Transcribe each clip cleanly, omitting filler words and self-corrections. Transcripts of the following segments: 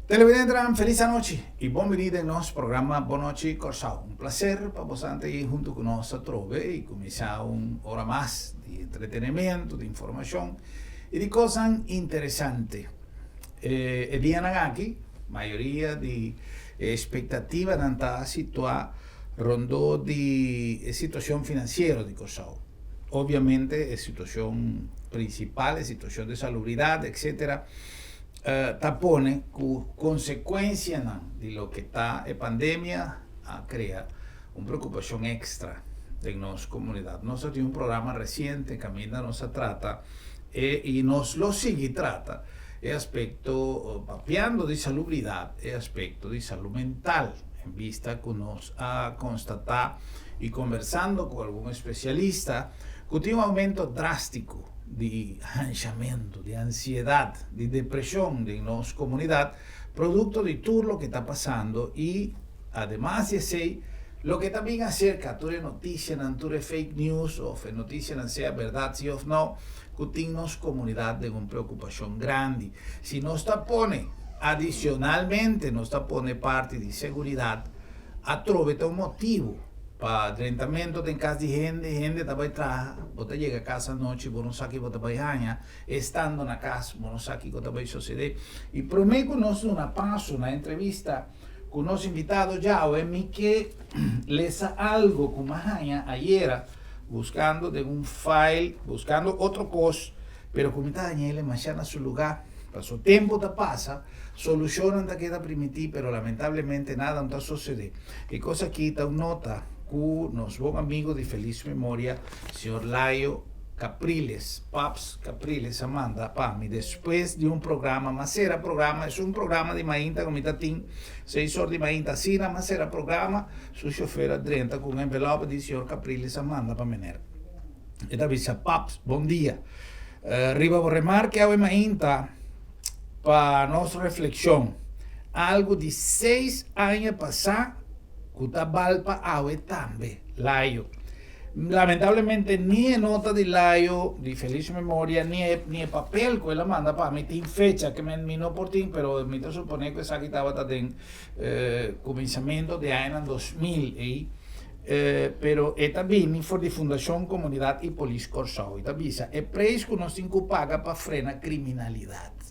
Televidentenan, felis anochi i bon bini den nos programa Bon Nochi Kòrsou. Un plaser pa bosan ta ei huntu ku nos atrobe i kuminsá un ora mas di entretenimiento, di informashon i di kosnan interesante. E dianan aki mayoria di e espektativanan ta situá rondó di e situashon finansiero di Kòrsou. Obviamente e situashon prinsipal, e situashon di salubridat, etsetera, ta pone ku konsekuensianan di loke ta e pandemia a krea un preokupashon èkstra den nos komunidat. Nos a tin un programa resiente kaminda nos a trata e i nos lo sigui trata e aspekto papiando di salubridat, e aspekto di salu mental en bista ku nos a konstatá i kombersando ku algun espesialista ku tin un oumento drástiko di hanshamentu, di ansiedat, di depreshon den nos komunidat produkto di tur loke ta pasando i ademas di esei loke ta bin aserka tur e notisianan, tur e fake news òf e notisianan sea bèrdat si òf no ku tin nos komunidat den un preokupashon grandi. Si nos ta pone adisionalmente nos ta pone parti di seguridat atrobe ta un motibu pa drentamentu den kas di hende, hende ta bai traha, bo ta yega kas anochi bo no sa ki bo ta bai haña, estando na kas bo no sa kiko ta bai sosede. I prome ku nos duna paso na entrevista ku nos invitado djawe mi ke lesa algo ku mi a haña ayera buskando den un file, buskando otro kos, pero ku mi ta haña el masha na su lugá. Paso tempu ta pasa, solushonnan ta keda primití, pero lamentablemente nada no ta sosodé. E kos aki ta un nota ku nos bon amigo di felis memoria, señor Layo Capriles, Paps Capriles a manda pa mi despues di un programa. M'a sera programa, es un programa di mainta ku mi ta tin seis or di mainta asina, m'a sera programa, su shofer a drenta ku un envelope di señor Capriles a manda pa meneer. E ta bisa, Paps, bon dia. Riba bo remarke awe mainta pa nos reflexion. Algo di seis aña pasá ku ta bal pa awe tambe. Layo. Lamentablemente ni e nota di Layo, di feliz memoria, ni e ni e papel ku el a manda pa mi tin fecha ke men mi no por tin, pero mi ta supone ku esaki tabata den kuminsamentu di añanan 2000 ei. Pero e ta bini for di Fundashon Komunidat i Polis Kòrsou i ta bisa e preis ku nos tin ku paga pa frena kriminalidat.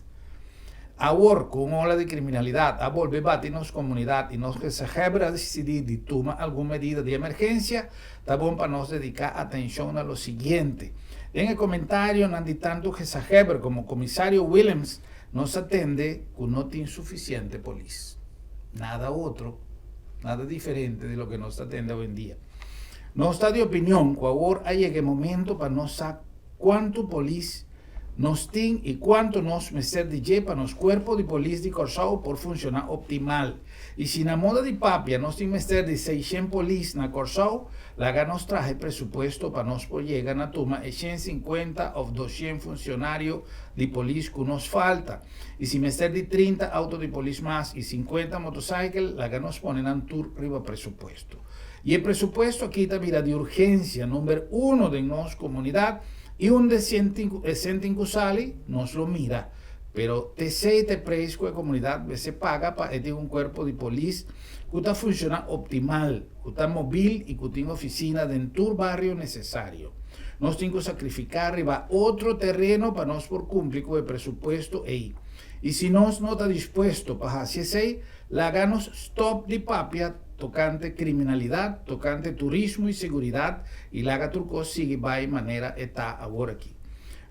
Awor ku un ola di kriminalidat a bolbe bati nos komunidat i nos gezaghebber a disidí di tuma algun medida di emergensia, ta bon pa nos dediká atenshon na lo siguiente. Den e komentarionan di tantu gezaghebber komo komisario Willems nos a tende ku no tin sufisiente polis. Nada otro, nada diferente di loke nos ta tende awendia. Nos ta di opinion ku awor a yega e momento pa nos sa kuantu polis nos tin i kuantu nos mester di dje pa nos kuerpo di polis di Kòrsou por funshoná optimal. I si na moda di papia nos tin mester di seishen polis na Kòrsou, laga nos traha e presupuesto pa nos por yega na tuma e 150 òf 200 funsionario di polis ku nos falta. I si mester di 30 auto di polis mas i 50 motosaikel, laga nos pone nan tur riba presupuesto. I e presupuesto aki ta bira di urgensia number uno den nos komunidat i unda e sèn tin ku sali, nos lo mira. Pero t'esei ta e preis ku e komunidat mester paga pa e tin un kuerpo di polis ku ta funshoná optimal, ku ta mobil i ku tin ofisina den tur bario nesesario. Nos tin ku sakrifiká riba otro tereno pa nos por kumpli ku e presupuesto ei. I si nos no ta dispuesto pa hasi esei, laga nos stòp di papia tokante kriminalidat, tokante turismo i seguridat i laga tur kos sigui bai manera e ta awor aki.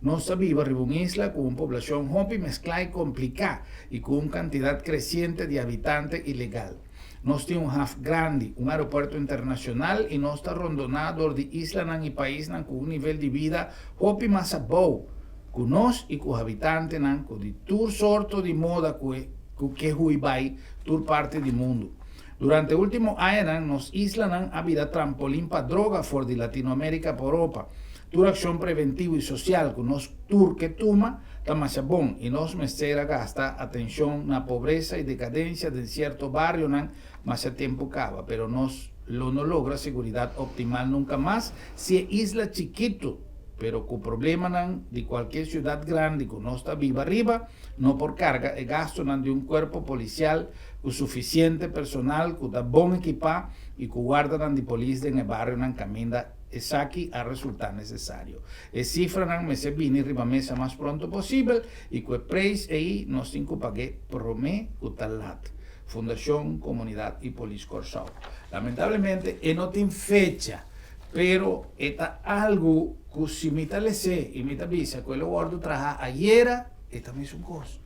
Nos ta biba riba un isla ku un poblashon hopi mesklá i kompliká i ku un kantidat kresiente di habitante ilegal. Nos tin un haf grandi, un aeropuerto internashonal i nos ta rondoná dor di islanan i paisnan ku un nivel di bida hopi mas abou ku nos i ku habitantenan ku di tur sorto di moda ku e ku ke hui bai tur parti di mundu. Durante último añanan nos islanan a bira trampolin pa droga for di Latinoamérika pa Oropa. Tur akshon preventivo i sosial ku nos tur ke tuma ta masha bon i nos mester a gasta atenshon na pobresa i dekadensia den sierto barionan masha tempu kaba, pero nos lo no logra seguridat optimal nunka mas si e isla chikitu. pero ku problemanan di kualke siudat grandi ku nos ta biba riba, no por karga e gastunan di un kuerpo polisial ku sufisiente personal ku ta bon ekipá i ku wardanan di polis den e barionan kaminda esaki a resultá nesesario. E sifranan mester bini riba mesa mas pronto posibel i ku e preis ei nos tin ku pag'é promé ku ta lat. Fundashon Komunidat i Polis Kòrsou. Lamentablemente e no tin fecha, pero e ta algu ku si mi ta les'é i mi ta bisa ku e lo wòrdu traha ayera, e ta mesun kos.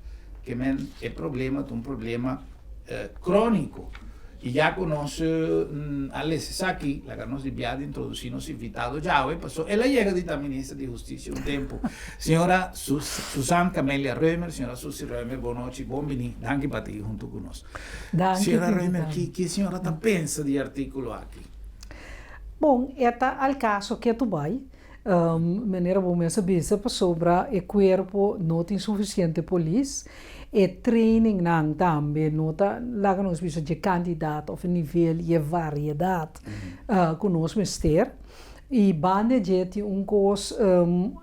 Ke men e problema ta un problema króniko. I ya ku nos a lesa esaki, laga nos di bia di introdusí nos invitado djawe, paso el a yega di ta minister di hustisia un tempu. Señora Susan Camelia Römer, señora Susi Römer, bon nochi, bon bini, danki pa ta aki huntu ku nos. Danki Señora pa Römer, invitami. ki ki señora ta pensa di e artíkulo aki? Bon, e ta al kaso ke tu bai, Manera bo mes a bisa pasobra e cuerpo no tin suficiente polis, e trainingnan tambe no ta laga nos bisa dje cantidad of e nivel y e variedad cu nos mester. Y banda dje tin un cos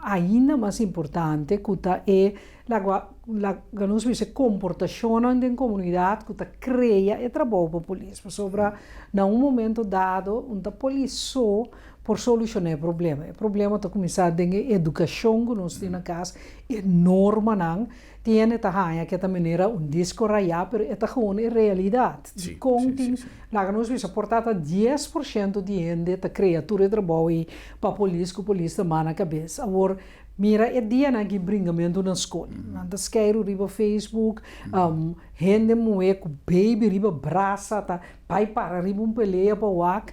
ainda mas importante cu ta e laga nos bisa e comportacionnan den comunidad cu ta crea e trabou pa polis pasobra na un momento dado un ta polis so por solushoná e problema. E problema ta kuminsá den e edukashon ku nos tin na kas, e normanan. Tin hende ta haña ku e ta manera un disko rayá, pero e ta gewoon e realidat. Dikon tin, laga nos bisa, por ta ta 10% di hende ta krea tur e trabou ei pa polis ku polis ta mana kabes. Awor, mira e dianan ki bringamentu na skol. Nan ta skeiru riba Facebook, hende muhé ku baby riba brasa ta bai para riba un pelea pa wak.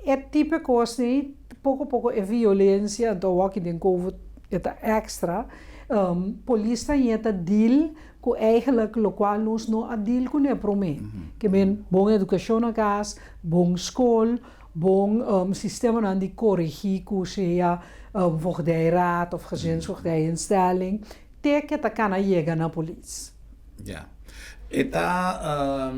E tipo e kos ei, poko poko e violensia, anto awor den covid e ta extra, polis ta yeta deal ku eigenlijk lokual nos no a deal kuné promé. Ke men bon edukashon na kas, bon skol, bon sistemanan di koregí ku sea voogdijraad of gezinsvoogdijinstelling, te ke ta kana yega na polis. Ya. E ta,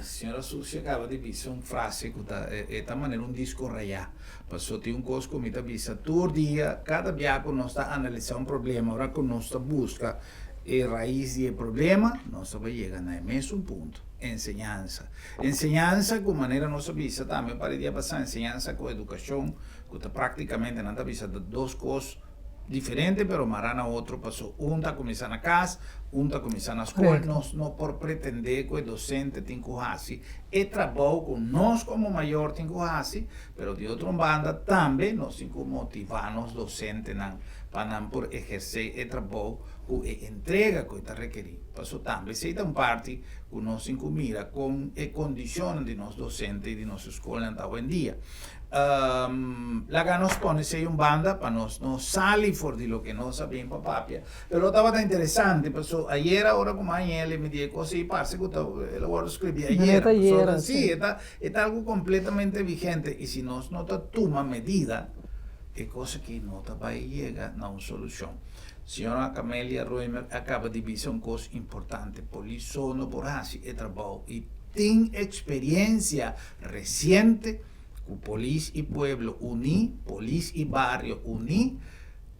señora Susi a caba di bisa un frase cu ta, e ta manera un disco rayá. Paso tin un cos cu mi ta bisa tur dia, cada bia cu nos ta analisa un problema, ora cu nos ta busca e rais di e problema, nos ta bay yega na e mesun punto, enseñansa. Enseñansa cu manera nos a bisa tambe un par di dia pasa, enseñansa cu educacion, cu ta practicamente nan ta bisa ta dos cos, Diferente pero mará na otro paso un ta kuminsá na kas, un ta kuminsá na skol. Nos no por pretendé ku e dosente tin ku hasi e trabou ku nos komo mayor tin ku hasi, pero di otro un banda tambe nos tin ku motivá nos dosentenan pa nan por ehersé e trabou ku e entrega ku e ta rekerí. Paso tambe esei ta un parti ku nos tin ku mira kon e kondishonnan di nos dosente i di nos skolnan ta awendia. Laga nos pone esei un banda pa nos no sali for di loke nos a bin pa papia. Pero tabata interesante paso ayera ora ku mi a hañ'el mi di e kos ei parse ku ta el a wòrdu skribí ayera. Pasobra si e ta e ta algu kompletamente vigente i si nos no ta tuma medida e kos aki no ta bai yega na un solushon. Señora Camelia Roemer a kaba di bisa un kos importante, polis so no por hasi e trabou i tin eksperiencia resiente ku polis i pueblo uní, polis i bario uní,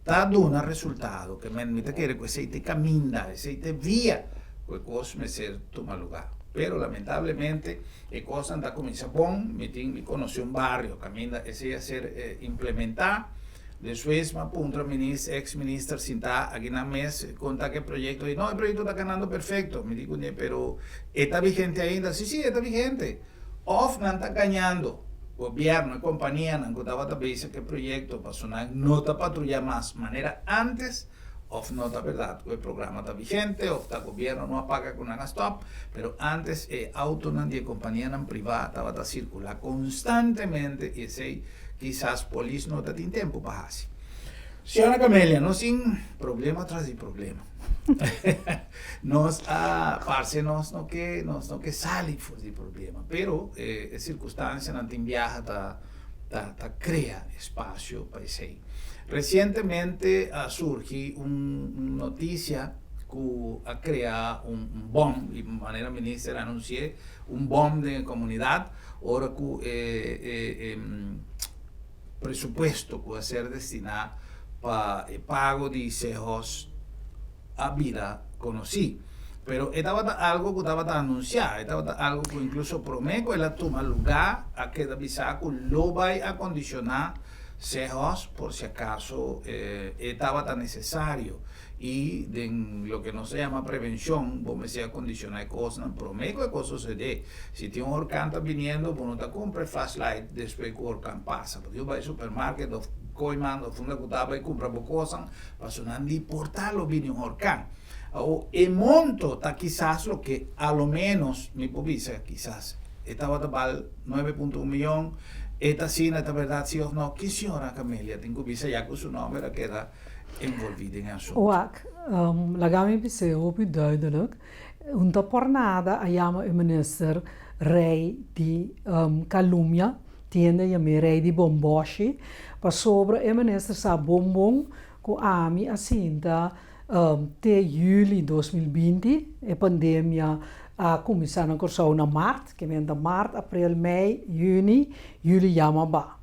ta duna resultado. Ke men mi ta kere ku esei ta e kaminda, esei ta e via ku e kos mester tuma lugá. Pero lamentablemente e kosnan ta kuminsá bon, mi tin mi konosé un bario kaminda esei a ser implementá, despues mi a puntra minister, ex minister sintá aki nan mes kon ta ku e proyekto ei, no e proyekto ta kanando perfekto, mi di kuné pero e ta vigente ainda? Si si e ta vigente. Of nan ta gañando gobierno y companianan cu tabata bezig cu e proyecto paso nan no ta patruya mas manera antes, of no ta berdad cu e programa ta vigente of ta gobierno no a paga cu nan a stop, pero antes e autonan di e companianan priva tabata circula constantemente y esey kisas polis no ta tin tempo pa haci. Señora Camelia, nos tin problema tras di problema. Nos a parce nos no ke nos no ke sali for di problema, pero e circunstancianan tin biaha ta ta ta crea espacio pa esey. Recientemente a surgi un noticia cu a crea un un bom, y manera minister a anunci'e, un bom den e comunidad ora cu e e e. presupuesto ku a ser destiná pa e pago di Sehos a bira konosí. Pero e tabata algo ku tabata anunsiá, e tabata algo ku inkluso promé ku el a tuma lugá a keda bisá ku lo bai akondishoná Sehos por si akaso e tabata nesesario. I den loke nos ta yama prevenshon, bo mester akondishoná e kosnan promé ku e kos susedé. Si tin un horkan ta biniendo, bo no ta kumpra e flashlight despues ku horkan pasa. Bo tin ku bai supermarket òf Kooiman òf unda ku ta bai kumpra bo kosnan, pasobra nan di por ta lo bini un horkan. Awor, e monto ta kisas loke a lo ménos mi por bisa, kisas e tabata bal 9.1 miyon, e ta asina, ta bèrdat si òf no? Ki señora Camelia tin ku bisa ya ku su nòmber a keda envolví den e asuntu? Wak, laga mi bis'é hopi duidelijk, un ta por nada a yama e minister rei di kalumia, tiende yam'é rei di bomboshi, pasobra e minister sa bon bon ku ami a sinta te juli 2020, e pandemia a kuminsá na Kòrsou na mart, ke men ta mart, aprel, mei, yüni, juli yama ba.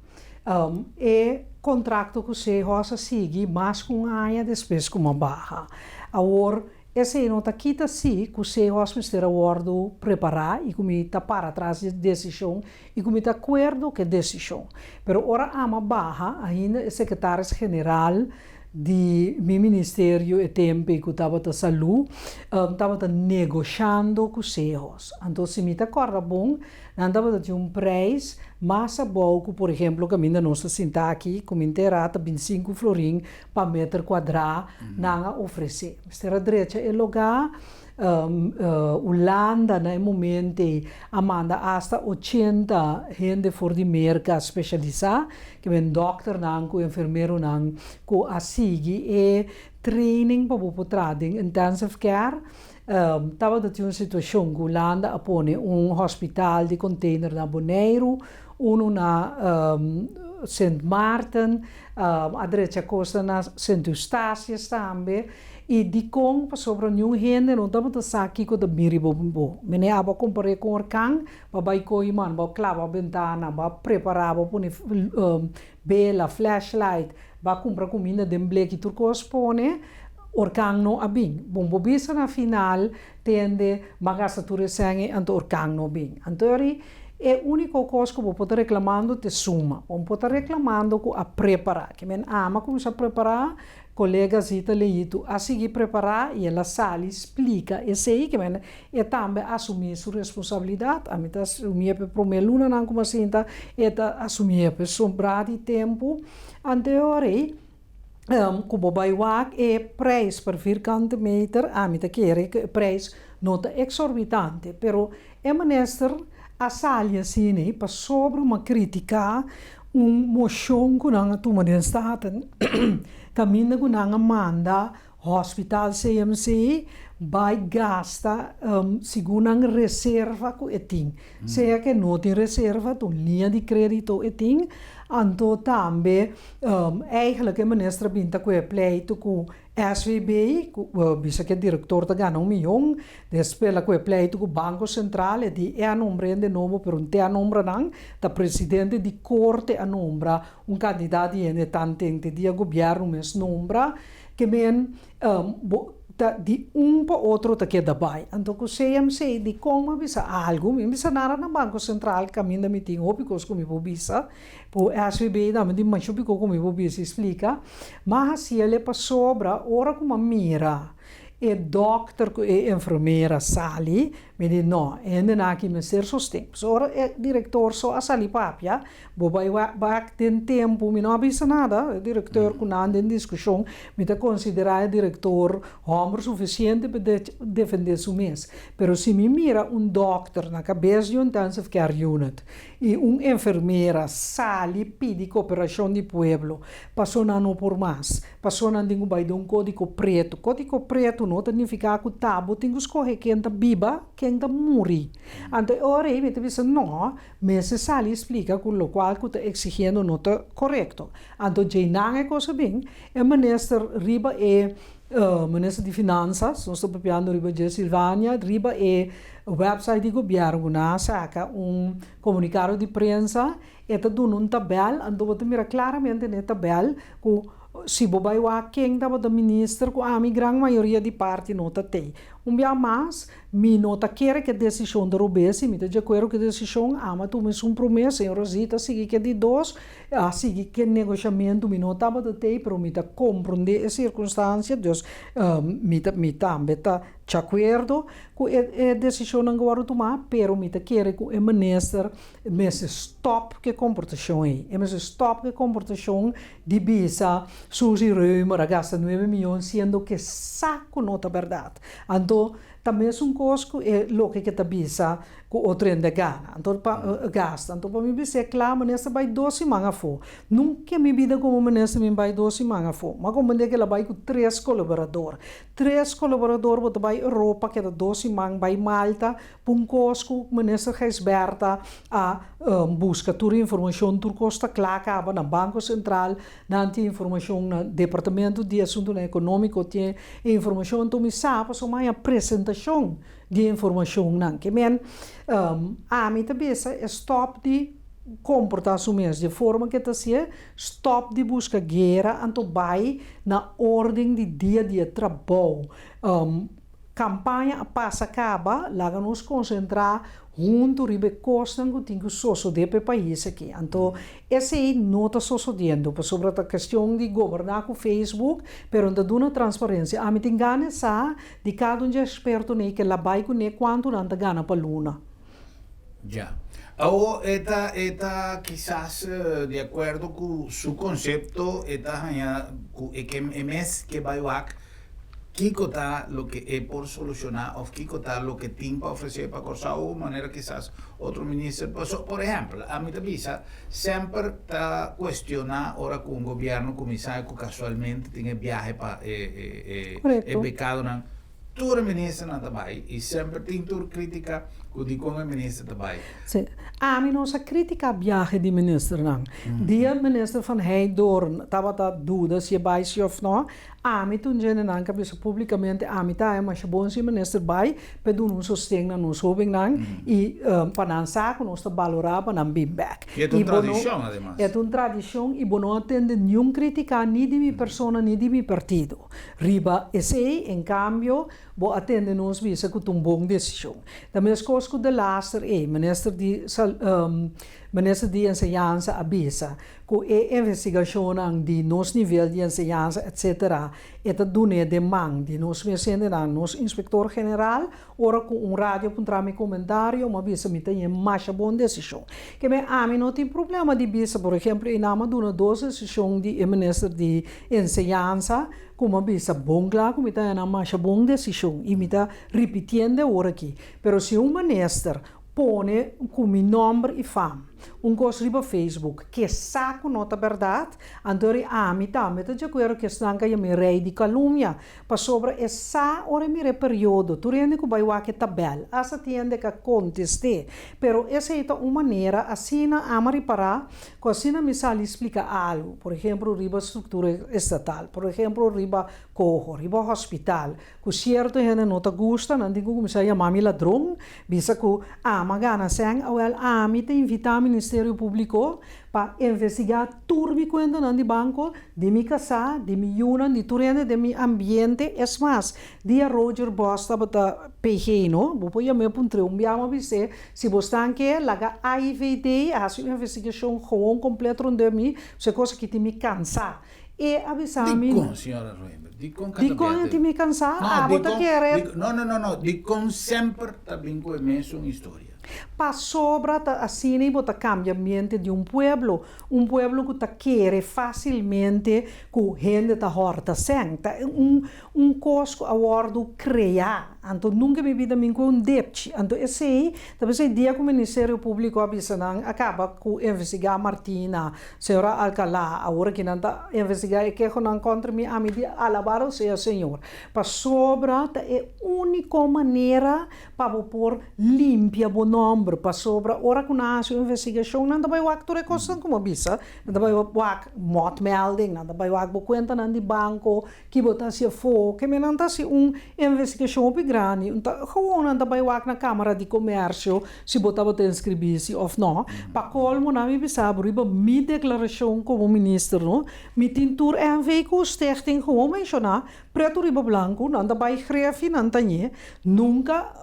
E kontrakto ku Seahorse a sigui mas ku un aña despues ku m'a baha. Awor, esei no ta kita si ku Seahorse mester a wòrdu prepará i ku mi ta para tras di e desishon i ku mi ta akuerdo ku e desishon. Pero ora ami a baha, ainda e sekretaris general di mi ministerio e tempe ku tabata salú, tabata negoshando ku Sehos. Anto si mi ta kòrda bon, nan tabata tin un preis mas abou ku por ehemplo kaminda nos ta sinta aki, ku mi ntera ta 25 florin pa meter kuadrá nan a ofresé. Mester a drecha e lugá. Hulanda na e momento ei a manda asta 80 hende for di Merka spesialisá, ke men dòkternan ku enfermeronan ku a sigui e training pa bo por traha den intensive care. Tabata tin un situashon ku Hulanda a pone un hospital di container na Boneiru, unu na Sint Maarten, a drecha kosnan na Sint Eustatius tambe. I dikon? Pasobra niun hende no tabata sa kiko ta bin riba bo. Mene abo a kompar'é ku un orkan, bo a bai ko'i man, bo a klaba bentana, bo a prepará, bo a pone bela, flashlight, bo a kumpra kuminda den bleki, tur kos pone, orkan no a bin. Bon, bo bisa na final, tende, bo a gasta tur e sèn ei, anto orkan no bin. Anto eri e úniko kos ku bo por ta reklamando ta e suma. Bo por ta reklamando ku a prepará. Ke men ama kuminsá prepará, Kolega Zita Leito a sigui prepará i el a sali splika esei, ke men e tambe a asumí su responsabilidat. Ami ta asumié p'e promé lunanan ku mi a sinta, e ta asumié p'e sobrá di tempu. Anteor ei, ku bo bai wak e preis per vierkante meter, ami ta kere ku e preis no ta eksorbitante, pero e minister a sali asina ei pasobra mi a kritiká un moshon ku nan a tuma den Staten kaminda ku nan a manda Hospital CMC bai gasta segun nan reserva ku e tin. Sea ku e no tin reserva ta un liña di kredito e tin. Anto tambe eigenlijk e minister a bin ta ku e pleito ku SVB, ku bisa ku e direktor ta gana un miyon, despues el a kohe pleitu ku Banko Sentral, e di e a nombra hende nobo pero no te a nombra nan, ta presidente di korte a nombra un kantidat di hende tanten te dia gobièrnu mes nombra, ke men bo ta di un pa otro ta keda bai. Anto ku CMC dikon mi a bisa algu, mi a bisa nada na Banko Sentral kaminda mi tin hopi kos ku mi por bisa, Ku SVB tambe tin masha piko ku mi por bisa i splika. M'a hasi el e pasobra ora ku m'a mira e dòkter ku e enfermera sali, mi di no, e hendenan aki mester sosten. Pasobra ora e direktor so a sali papia, bo bai wak bak den tempu, mi no a bisa nada, e direktor ku nan den diskushon, mi ta konsiderá e direktor hòmber sufisiente pa defendé su mes. Pero si mi mira un dòkter na kabes di un intensive care unit, I un enfermera sali pidi koperashon di pueblo paso nan no por mas, paso nan tin ku bai den un kódigo pretu. Kódigo pretu no ta nifiká ku ta bo tin ku skohe ken ta biba, ken ta muri. Anto e ora ei mi ta bisa no, mester sali i splika ku lokual ku ta eksigiendo no ta korekto. Anto djei nan e kos a bin, e minister riba e. Minister di Finanzas, nos ta papiando riba dje Silvania, riba e website di gobièrnu ku nan a saka un komunikado di prensa, e ta duna un tabèl, anto bo ta mira klaramente na e tabèl ku si bo bai wak ken tabata minister ku ami gran mayoria di parti no ta tei. Un bia mas, mi no ta kere ku e desishon ta robes i mi ta di akuerdo ku e desishon, ami a tuma esun promé, señor Rosita a sigui ku e di dos, A sigui ke negoshamentu mi no tabata tei pero mi ta komprondé e sirkunstansia, dus mi ta mi tambe ta djakuerdo ku e e desishonnan ku wòrdu tumá, pero mi ta kere ku e minister mester stòp ku e komportashon ei. E mester stòp ku e komportashon di bisa Suzy Römer a gasta nuebe miyon siendo ke sa ku no ta bèrdat. Anto Ta mesun kos ku e loke ke ta bisa ku otro hende a gana, anto pa gasta. Anto pa mi bis'é kla, minister bai dos siman afó. Nunka mi bida komo minister mi bai dos siman afó. M'a komprendé ku el a bai ku tres kolaborador. Tres kolaborador bo ta bai Europa keda dos siman, bai Malta pa un kos ku minister Gijsbertha a buska tur informashon, tur kos ta kla kaba na Banko Sentral. Nan tin informashon na Departamento di Asuntunan Ekonómiko tin e informashon, anto mi sa pasobra mi a haña presentashon di e informashonnan. Ke men, ami ta bisa e stòp di komportá su mes di e forma ke ta hasié, stòp di buska guera, anto bai na órden di dia di e trabou. Kampaña a pasa kaba, laga nos konsentrá huntu riba e kosnan ku tin ku sosodé pa e pais aki. Anto esei no ta sosodiendo pasobra ta kestion di goberná ku Facebook, pero no ta duna transparensia. Ami tin gana e sa di kada un dje ekspertonan ei ke la bai kuné kuantu nan ta gana pa luna. Ya. Awo e ta e ta kisas di akuerdo ku su konsepto e ta haña ku e ke e mes ke bai wak kiko ta loke e por solushoná òf kiko ta loke tin pa ofresé pa Kòrsou manera kisas otro minister paso por ehèmpel ami ta bisa semper ta kuestioná ora ku un gobièrnu kuminsá ku kasualmente tin e biahe pa e e e e bekadonan Tur e ministernan ta bai y semper tin tur critica cu dicon e minister ta bai. Sí. Ami no sa critica biahe di ministernan. Dia minister van Heydoorn tabata duda si e bai si of no, ami ta un djendenan cu a bisa publicamente ami ta haña masha bon si e minister bai pa e duna un sosten na nos hobennan y pa nan sa cu nos ta balora pa nan bin bek. Y e ta un tradicion ademas. E ta un tradicion y bo no a tende niun critica ni di mi persona ni di mi partido. Riba esei, en kambio, bo a tende nos bisa ku ta un bon desishon. Ta meskos ku delaster ei, minister di minister di enseñansa a bisa ku e investigashonnan di nos nivel di enseñansa etsetera e ta dun'é den man di nos mes hendenan, nos inspektor general. Ora ku un radio puntra mi komentario, mi a bisa mi ta ñe masha bon desishon. Ke men ami no tin problema di bisa, por ehemplo, e nan a duna dos desishon di e minister di enseñansa ku mi a bisa bon kla ku mi ta haña nan masha bon desishon i mi ta ripitiendo awor aki. Pero si un minister pone ku mi nòmber i fam un kos riba Facebook ke sa ku no ta bèrdat, anto ri ami tambe ta di akuerdo ku esnan ka yam'é rei di kalumia. Pasobra e sa ora e mira e periodo, tur hende ku bai wak e tabèl, asta tin hende ku a kontest'é. Pero esei ta un manera asina ama ripará ku asina mi sali splika algu, por ehemplo riba struktura estatal, por ehemplo riba koho, riba hospital, ku sierto hende no ta gusta, nan tin ku kuminsá yama mi ladron, bisa ku ama gana sèn, awèl ami ta invitá Ministerio Públiko pa investigá tur mi kuentanan di banko, di mi kasá, di mi yunan, di tur hende den mi ambiente. Es mas, dia Roger Bos tabata PG, no? Bo por yam'é puntr'é un biaha mi a bis'é, si bo stan ke, laga AIVD hasi un investigashon gewoon kompleto rondé mi, pasobra e kos aki tin mi kansá. E a bisa mi. Dikon, señora Roemer? Dikon kada Dikon biaha e tin mi kansá? Abo ta kere. No, no, no, no. Dikon semper ta bin ku e mesun historia? Pasobra ta asina i bo ta kambia mente di un pueblo, un pueblo ku ta kere fásilmente ku hende ta hòrta sèn. Ta un un kos ku a wòrdu kreá. Anto nunka mi bida min ku un depchi. Anto esei ta p'esei dia ku Ministerio Públiko a bisa nan a kaba ku investigá Martina, señora Alcalá, awor aki nan ta investigá e kehonan kontra mi, ami di alabado sea Señor. Pasobra ta e úniko manera pa bo por limpia bo. nòmber, pasobra ora ku nan hasi un investigashon nan ta bai wak tur e kosnan ku bo bisa, nan ta bai wak mòtmelding, nan ta bai wak bo kuentanan di banko, ki bo ta hasi afó, ke men nan ta hasi un investigashon hopi grandi, un ta gewoon nan ta bai wak na Kámara di Komèrsio si bo tabata inskribí si òf nò. Pa kolmo nan mi bisa bo riba mi deklarashon komo minister no, mi tin tur NV ku stichting gewoon menshoná Pretu riba blanku, nan ta bai grefi, nan ta ñe. Nunka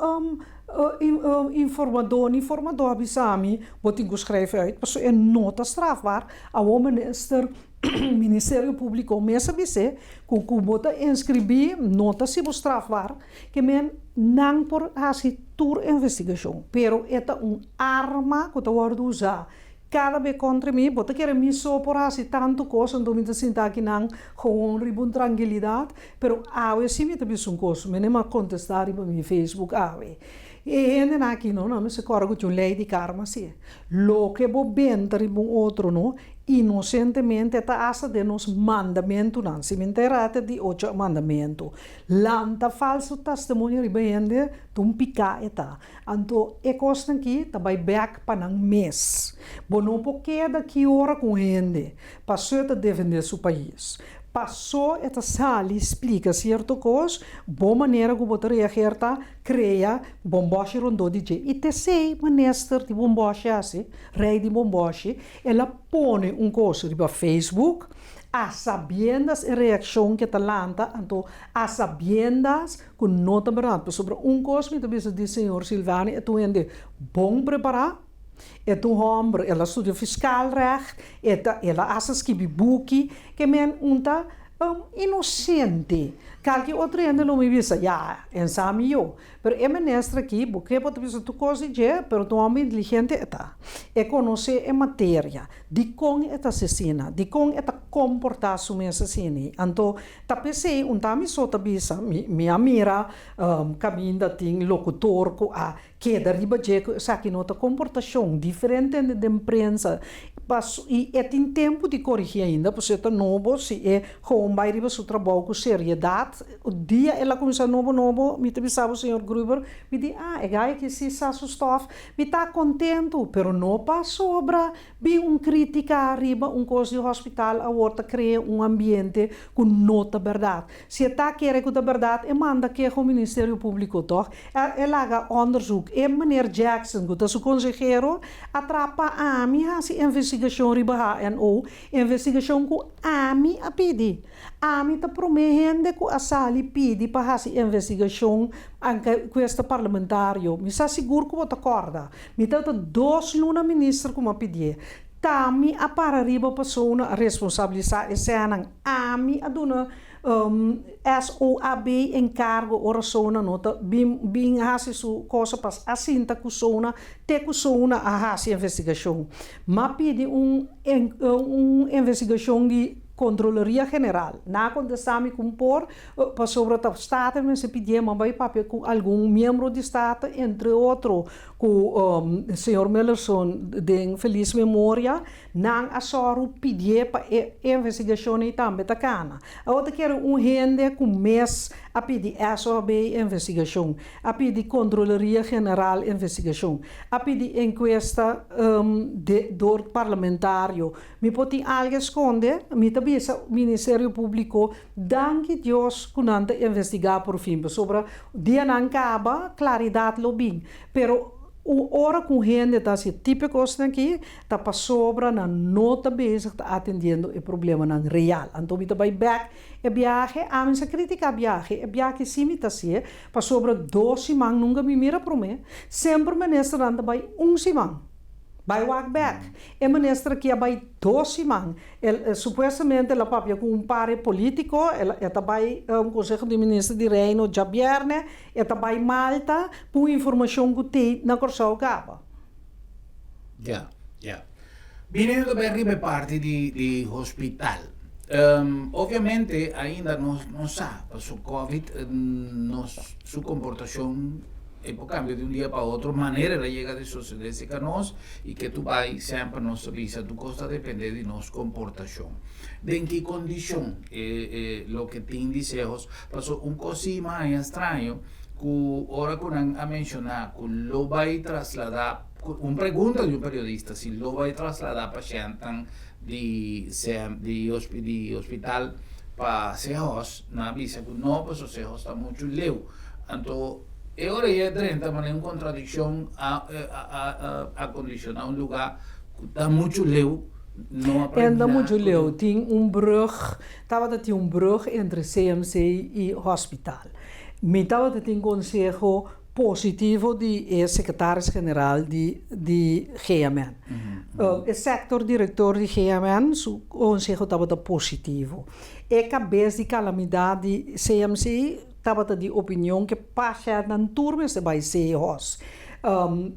informadó ni formadó a bisa mi, bo tin ku skrijf uit, pasobra e no ta strafbaar. Awor minister, Ministerio Públiko mes a bis'é ku ku bo ta inskribí no ta si bo strafbaar, ke men nan por hasi tur investigashon, pero e ta un arma ku ta wòrdu usá Kada be kontra mi, bo ta kere mi so por hasi tantu kos, anto mi ta sinta akinan gewoon riba un trankilidat, pero awe si mi ta bisa un kos, mi no a kontestá riba mi Facebook awe. E hendenan aki no, nan mester kòrda ku tin un lei di karma si. Loke bo benta riba un otro no, inosentemente ta asta den nos mandamentunan, si mi no ta erá ta di ocho mandamentu. Lanta falso testimonio riba hende ta un piká e ta. Anto e kosnan ki ta bai bek pa nan mes. Bo no por keda ki ora ku un hende paso e ta defende su pais, paso e ta sali splika sierto kos, bo manera ku bo ta reager ta krea bomboshi rondó di dje. I t'esei minister di bomboshi hasi, rei di bomboshi, el a pone un kos riba Facebook a sabiendas e reakshon ke ta lanta, anto a sabiendas Ku no ta bèrdat, pasobra un kos mi ta bisa di señor Silvani, e ta un hende bon prepará, e ta un hòmber, el a studia fiscaalrecht, e ta, el a hasta skibi buki, ke men un ta inosente. Kalke otro hende lo mi bisa, ya, en sa mi yo. Pero e minister aki, bo ke bo ta bisa tur kos di dje, pero ta un hòmber inteligente e ta. E konosé e materia, dikon e ta asesina, dikon e ta komportá su mes asina. Anto Ta p'esei un ta mi so ta bisa, mi mi a mira kaminda tin lokutor ku a keda riba dje ku esaki no ta komportashon, diferente den prensa paso i e tin tempu di korigí ainda pasobra e ta nobo si e gewoon bai riba su trabou ku seriedat, dia el a kuminsá nobo nobo mi ta bisa bo señor Gruber mi di ah e gai aki si sa su stòf mi ta kontentu pero no pasobra Bin un critica riba un cos di hospital awor ta crea un ambiente cu no ta berdad. Si e ta kere cu ta berdad e manda keho Ministerio Publico toch? E laga onderzoek. E meneer Jackson cu ta su consehero a traha pa ami haci investigacion riba HNO, investigacion cu ami a pidi. Ami ta prome hende cu a sali pidi pa haci investigacion encuesta parlamentario. Mi sa sigur cu bo ta corda. Mi tabata dos luna minister ku m'a pidié. T'ami a para riba persona a responsabilisá e sènan. Ami a duna SOAB enkargo ora Sona no ta bin bin hasi su kosa pas a sinta ku Sona te ku Sona a hasi investigashon. M'a pidi un un investigashon di Kontroleria General. Nan a kontestá mi ku por pasobra ta Staten mester pidié, m'a bai papia ku algun miembro di Staten, entre otro ku señor Millerson den felis memoria, nan a sòru pidié pa e investigashon ei tambe ta kana. Awor ta kere un hende ku mes a pidi SOB investigashon, a pidi Kontroleria General investigashon, a pidi enkuesta dor parlamentario. Mi por tin algu skonde, mi ta bisa Ministerio Públiko danki Dios ku nan ta investigá por fin, pasobra dia nan kaba, klaridat lo bin. Pero un ora ku un hende ta hasi e tipo e kosnan aki, ta pasobra nan no ta bezig ta atendiendo e problemanan real. Anto mi ta bai bèk e biahe, ami sa kritiká biahe, e biahe si mi ta hasié, pasobra dos siman nunka mi mira promé, semper ministernan ta bai un siman. Bai wak bek. E minister aki a bai dos siman. El supuestamente el a papia ku un par e politico, el e ta bai Conseho di Minister di Reino djabierne, e ta bai Malta ku un informashon ku tei na Kòrsou kaba. Ya, ya. Bini ta bai riba e parti di di hospital. Obviamente ainda nos no sa paso covid nos su komportashon E por cambia di un dia pa otro manera el a yega di sucede cerca nos y ke tu bay semper nos ta bisa tur cos ta depende di nos comportacion. Den ki condicion e loke tin di Sehos paso un cos si maña straño. ku ora ku nan a menshoná ku lo bai trasladá, un pregunta di un periodista si lo bai trasladá pashèntnan di di di hospital pa Sehos, nan a bisa ku no pasobra Sehos ta muchu leu. Anto e ora ei a drenta manera un kontradikshon a a a kondishoná un lugá ku ta muchu leu, no a Enda muchu leu, tin un brùg, tabata tin un brùg entre CMC i hospital. Mi tabata tin konseho positivo di e sekretaris general di di GMN. E sektor direktor di GMN su konseho tabata positivo. E kabes di kalamidat di CMC tabata di opinion ke pashèntnan tur mester bai Sehos.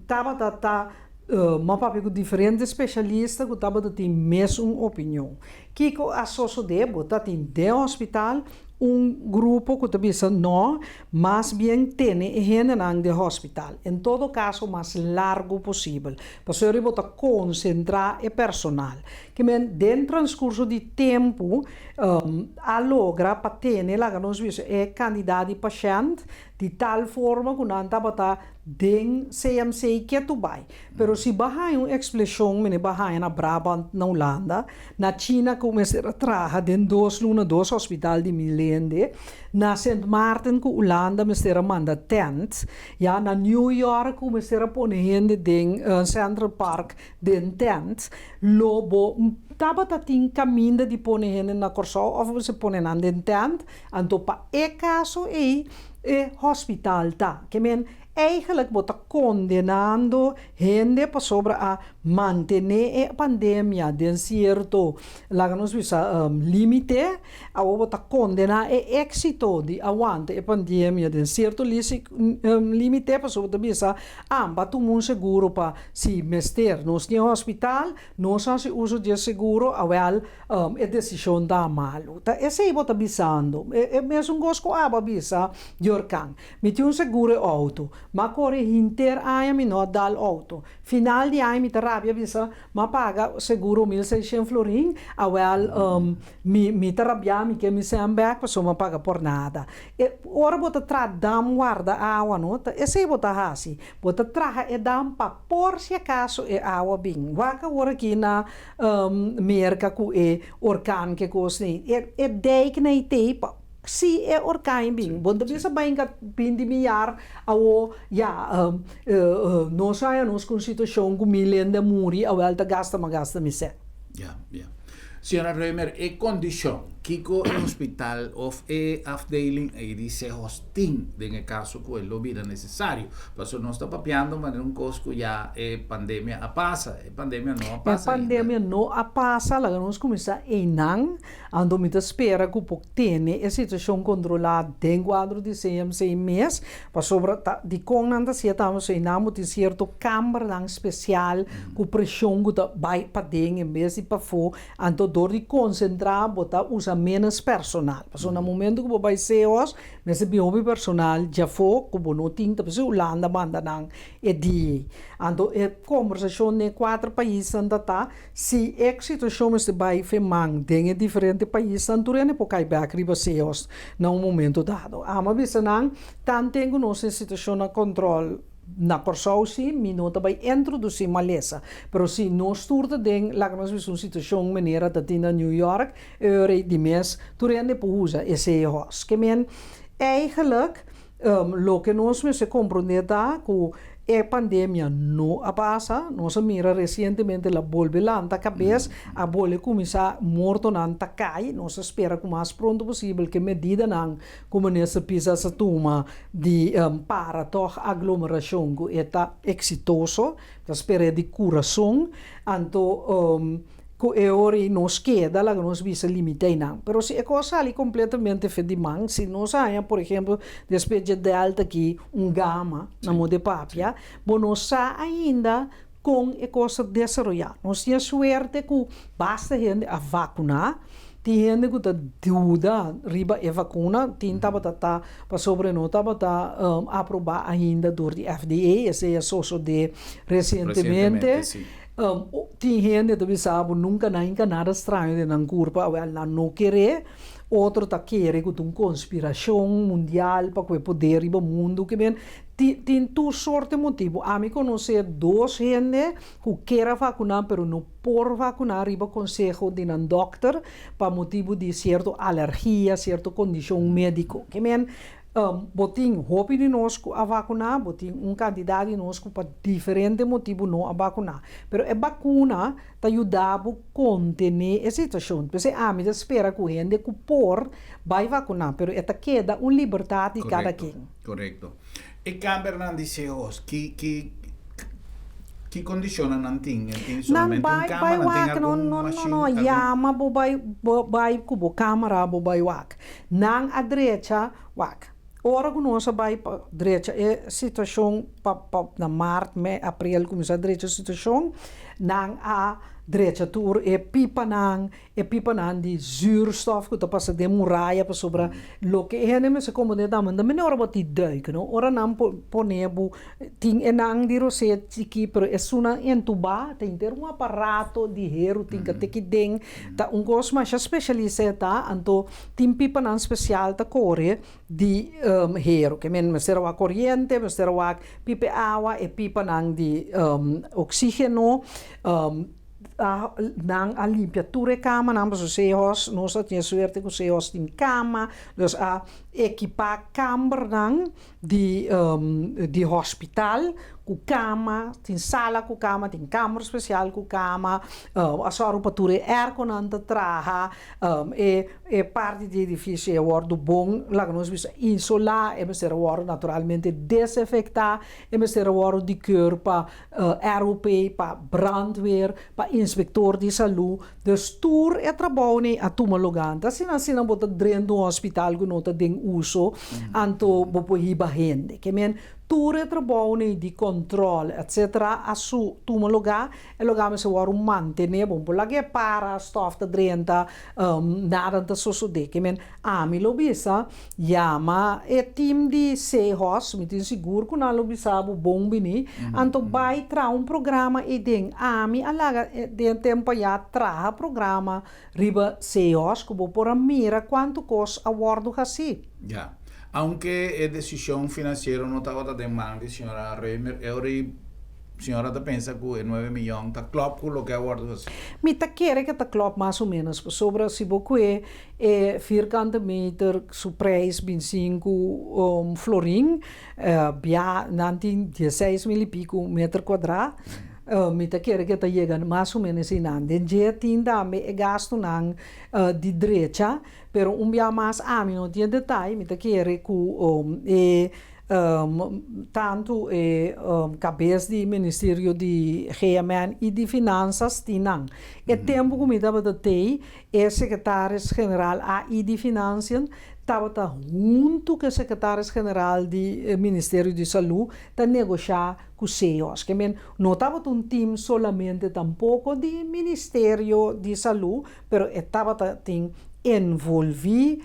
Tabata ta m'a papia ku diferente speshalista ku tabata tin mesun opinion. Kiko a sosodé? Bo ta tin den hospital un grupo ku ta bisa no, mas bien tene e hendenan den hospital. En todo kaso mas largu posibel, pasobra bo ta konsentrá e personal. Ke men den transkurso di tempu a logra pa tene laga nos bisa e kandidat di pashènt di tal forma ku nan tabata den CMC ketu bai. Pero si bo a haña un ekspleshon mene bo a haña na Brabant na Hulanda, na China ku mester a traha den dos luna dos hospital di mil hende, na Sint Maarten ku Hulanda mester a manda tènt, ya na New York ku mester a pone hende den Central Park den tènt, lo bo tabata tin kaminda di pone hende na Kòrsou òf bo mester pone nan den tènt, anto pa e kaso ei e hospital ta. Ke men Eigenlijk bo ta kondenando hende pasobra a mantené e pandemia den sierto, laga nos bisa, límite. Awor bo ta kondená e éksito di awanta e pandemia den sierto límite pasobra bo ta bisa, ah, bo a tuma un seguro pa si mester nos tin hospital, nos hasi uso di e seguro, awèl e desishon ta malu. Ta esei bo ta bisando. E mesun kos ku abo a bisa di orkan. Mi tin un seguro e outo. M'a kore hinter aña mi no a dal outo. Final di aña mi ta rabia bisa m'a paga seguro 1600 florin, awel mi mi ta rabia mi ke mi sèn bèk pasobra m'a paga por nada. E ora bo ta traha dam warda awa no ta esei bo ta hasi. Bo ta traha e dam pa por si akaso e awa bin. Wak awor aki na Merka ku e orkan ke kos nei. E dijk nei tei pa Si e orkaan bin, bo no ta bisa bai inca binti miar awo ya nos haya nos cu un situacion cu mil hende a muri awel ta gasta ma gasta mi sec. Ya, ya. Señora Römer, e condicion kico e hospital of e afdeling ey di Sehos tin den e caso cu e lo bira necesario? Pasobra nos ta papiando manera un cos cu ya e pandemia a pasa. E pandemia no a E pasa ainda. pandemia no a pasa, laga nos cuminsa eynan. Anto mi ta spera ku por tene e situashon kontrolá den kuadro di CMC mes, pasobra ta dikon nan ta hasié tambe pasobra einan bo tin sierto kambernan spesial ku preshon ku ta bai paden en bes di pafó, anto dor di konsentrá bo ta usa ménos personal, pasobra na momento ku bo bai CEOs mester bin hopi personal djafó ku bo no tin, ta p'esei Hulanda manda nan e dia ei. Anto e kombersashon den e kuater paisnan ta ta. Si e situashon mester bai fe man den e diferente paisnan tur hende por kai bek riba seos na un momento dado. Amo a bisa nan, tanten ku nos tin situashon na kontrol na Kòrsou si, mi no ta bai introdusí malesa. Pero si nos tur ta den, laga nos bisa un situashon manera ta tin na New York, e ora ei di mes tur hende por usa e seos. Ke men, eigenlijk Loke nos mester komprondé ta ku e pandemia no a pasa. Nos a mira resientemente el a bolbe lanta kabes, a bolbe kuminsá mortonan ta kai. Nos ta spera ku mas pronto posibel ku e medidanan ku Minister Pisas a tuma di para tòg aglomerashon ku e ta eksitoso. Ta sper'é di kurason. Anto. Ku e ora ei nos keda, laga nos bisa limita einan. Pero si e kos sali kompletamente fe di man, si nos haña, por ehempel, despues dje delta aki, un gama na moda e papia, bo no sa ainda kon e kos ta desaroyá. Nos tin e suerte ku basta hende a vakuná, tin hende ku ta duda riba e vakuna, tin tabata ta pasobra e no tabata aprobá ainda dor di FDA, esei a sosodé resientemente. Tin hende ta bisa bo nunka nan hinka nada straño den nan kurpa, awel nan no kere. Otro ta kere ku ta un konspirashon mundial pa ku e poder riba mundu. Ke men tin tur sorte motibu. Ami konosé dos hende ku ker a vakuná pero no por vakuná riba konseho di nan dòkter pa motibu di sierto alergia, sierto kondishon médiko. Ke men bo tin hopi di nos ku a vakuná, bo tin un kantidat di nos ku pa diferente motibu no a vakuná. Pero e bakuna ta yuda bo kontené e situashon. P'esei ami ta spera ku hende ku por bai vakuná, pero e ta keda un libertat di kada ken. Korekto. E kambernan di CEOs, ki ki ki kondishonnan nan tin? Nan tin Nan solamente un bai kama? bai Nan tin wak, no algun no no mashin? no, Algun. yama bo bai bo bai ku bo kamera bo bai wak. Nan a drecha wak. Ora ku nos a bai pa drecha e situashon pa pa na mart, mei, aprel kuminsá drecha e situashon, nan a drecha tur e pipanan, e pipanan di zuurstof ku ta pasa den muraya pasobra loke e hende mester komprendé tambe ta mene ora bo tin duik no, ora nan pone bo tin e nan di rosé chikí pero esunnan entubá ta henter un aparato di heru tin ka teki den ta un kos masha spesialisá ta anto tin pipanan spesial ta kore di heru ke men mester a wak koriente mester a wak pipa e awa e pipanan di oxigeno nan a limpia tur e kamanan pasobra Sehos nos a tin e suerte ku Sehos tin kama dus a ekipá kambernan di di hospital ku kama tin sala ku kama tin kamber spesial ku kama a sòru pa tur e airconan ta traha e e parti di edifisio e a wòrdu bon laga nos bisa isolá e mester a wòrdu naturalmente desinfektá e mester a wòrdu di keur pa ROP pa brandweer pa inspektor di salú dus tur e trabounan a tuma lugá anto asina asina bo ta drenta un hospital ku no ta den uso anto bo por hiba hende ke men tur e trabounan di kòntròl etsetera a su tuma lugá e lugá mester wòrdu mantené bo no por laga e para stòf ta drenta nada no ta sosodé ke men ami lo bisa Yama e team di Sehos, mi tin sigur ku nan lo bisa bo bon bini, anto bai traha un programa ei den. Ami a laga den tempu ayá traha programa riba Sehos ku bo por a mira kuantu kos a wòrdu hasí. Ya. Aunke e desishon finansiero no tabata den man di señora Römer, e ora ei Señora ta pensa ku e nuebe miyon ta klòp ku loke a wòrdu hasí? Mi ta kere ke ta klòp mas o ménos, pasobra si bo kue E vierkante meter su prijs bin sinku florin, bia nan tin dieseis mil i piku meter kuadrá. Mi ta kere ke ta yega mas o menos einan. Den dje tin tambe e gastunan di drecha, pero un bia mas ami no tin e detaye, mi ta kere ku e Tantu e kabes di Ministerio di GMN i di Finansas tin nan. E tempu ku mi tabata tei, e sekretaris general AI di Financiën tabata huntu ku e sekretaris general di Ministerio di Salú ta negoshá ku SEOS. Ke men no tabata un tim solamente tampoko di Ministerio di Salú, pero e tabata tin envolví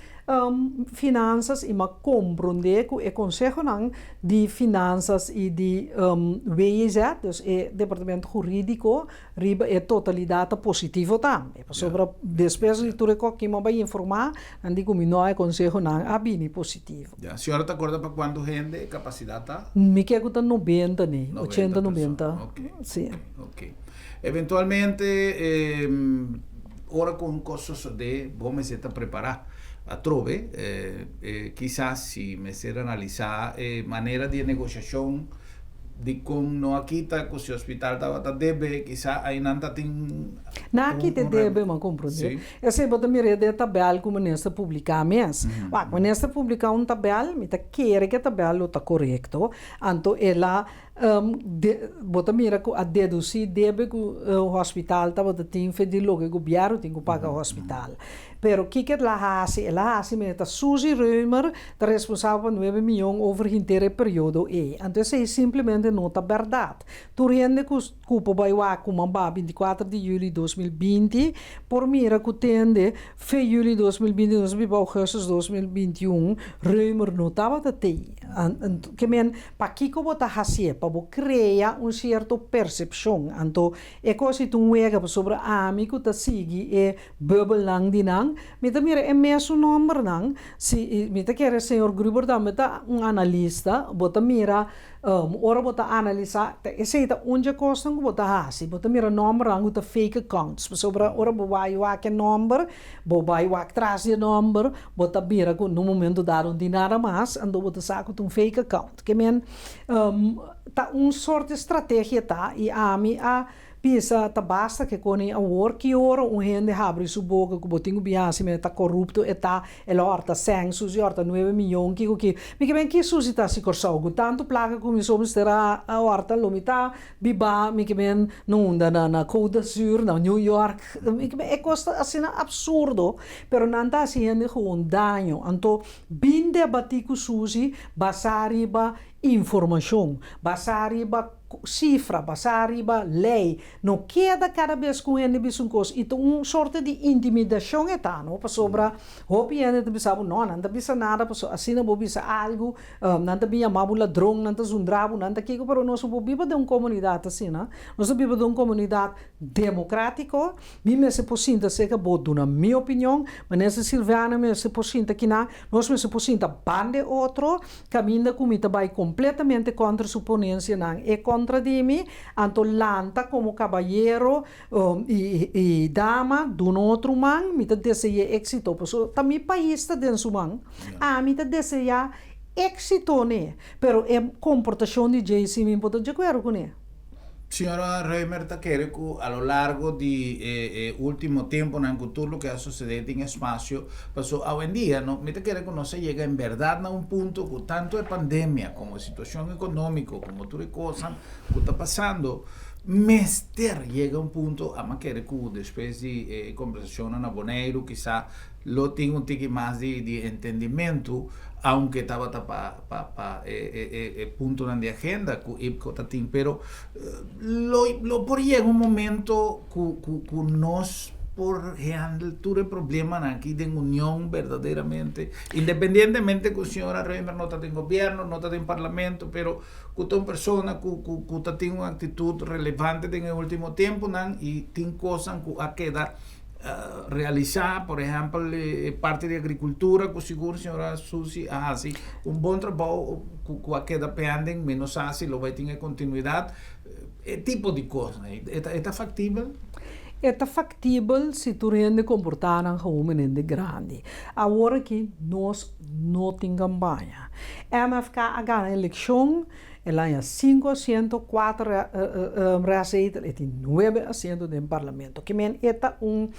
Finansas i m'a komprondé ku e konsehonan di Finansas i di WJZ, dus e departamento hurídiko, riba e totalidat ta positivo tambe. Pasobra despues di tur e kos ki m'a bai informá, nan di ku mi no e konsehonan a bini positivo. Ya. Señora ta acorda pa cuanto hende e capacidad ta? Mi ke ku ta nobenta ni, ochenta, nobenta. Ok. Si. Ok. Eventualmente ora ku un kos sosodé bo mester ta prepará atrobe. Kisas si mester analisá e manera di e negoshashon dikon no a kita ku si hospital tabata debe kisa ainan ta tin un. Nan a kita e debe, mi a komprondé. Esei bo ta mira den e tabèl ku minister publiká mes. Wak, minister publiká un tabèl, mi ta kere ku e tabèl lo ta korekto. Anto el a Bo ta mira ku a dedusí debe ku hospital tabata tin fe di loke gobièrnu tin ku paga hospital. Pero kiko el a hasi? El a hasi mira ta Suzy Römer ta responsabel pa nuebe mion over henter e periodo ei. Anto esei simplemente no ta bèrdat. Tur hende ku ku por bai wak ku mamba 24 di yüli 2020 por mira ku tende fe yüli 2020 nos a biba ougùstus 2021 Römer no tabata tei. Ke men Pakiko bo ta hasié? Pa pa bo krea un sierto persepshon. Anto e kos ei ta un wega pasobra ami ku ta sigui e bubbelnan di nan, mi ta mira e mesun nòmbernan. Si mi ta kere señor Gruber tambe ta un analista, bo ta mira ora bo ta analisá, ta esei ta un dje kosnan ku bo ta hasi. Bo ta mira nòmbernan ku ta fake accounts pasobra ora bo bai wak e nòmber, Bo bai wak tras di e nomber, bo ta mira ku na un momento dado no tin nada mas, anto bo ta sa ku ta un fake account. Ke men ta un sort di strategia ta i ami a bisa ta basta ke koni awor ki ora un hende habri su boka ku bo tin ku bin hasi mira ta korupto e ta, el a horta sèn susi horta nuebe miyon kiko ki. Mi ke men ki susi ta hasi Kòrsou ku tantu plaka ku mi so mester a horta lo mi ta Biba mi ke men na unda na na Côte d'Azur, na New York, mi ke men e kos ta asina absurdo, pero nan ta hasi hende gewoon daño. Anto bin debatí ku Suzy basá riba informashon, basá riba sifra, basá riba lei. No keda kada bes ku un hende bisa un kos i ta un sorte di intimidashon e ta, no, pasobra hopi hende ta bisa bo, no, nan ta bisa nada pasobra asina bo bisa algu. Nan ta bin yama bo ladron, nan ta zundra bo, nan ta kiko, pero nos no por biba den un komunidat asina. Nos ta biba den un komunidat demokratiko. Mi mester por sinta serka bo duna mi opinion, Minister Silviana mester por sinta kinan, nos mester por sinta banda e otro, kaminda ku mi ta bai kompletamente kontra su ponensianan, e kontra di mi, anto lanta komo kabayero i dama duna otro man, mi ta dese'é éksito, pasobra ta mi pais ta den su man. Ami ta deseá éksito n'e, pero e komportashon di dje si mi por ta djakuerdo kuné. Señora Römer ta kere ku a lo largo di e último temponan ku tur loke a susedé tin espasio, paso awendia no mi ta kere ku nos a yega en bèrdat na un punto ku tantu e pandemia komo e situashon ekonómiko komo tur e kosnan ku ta pasando mester yega un punto, ama kere ku despues di e kombersashonnan na Boneiru kisa lo tin un tiki mas di di entendimentu, aunke tabata pa pa pa e e e e puntonan di agenda ku IPCO ta tin, pero lo lo por yega un momento ku ku ku nos por handle tur e problemanan aki den union berdaderamente, independientemente ku señora Römer no ta den gobierno, no ta den parlamento, pero ku ta un persona ku ku ku ta tin un actitud relevante den e ultimo temponan i tin kosnan ku a keda realisá, por ehèmpel e parti di agrikultura ku sigur señora Susi a hasi un bon trabou ku a keda pending, mi no sa si lo bai tin e kontinuidat, e tipo di kosnan ei, e ta faktibel? E ta faktibel si tur hende komportá nan gewoon manera grandi. Awor aki nos no tin kampaña. MFK a gana elekshon. El haña sinku asiento, kuater reazetel, e tin nuebe asiento den parlamento. Ke men e ta un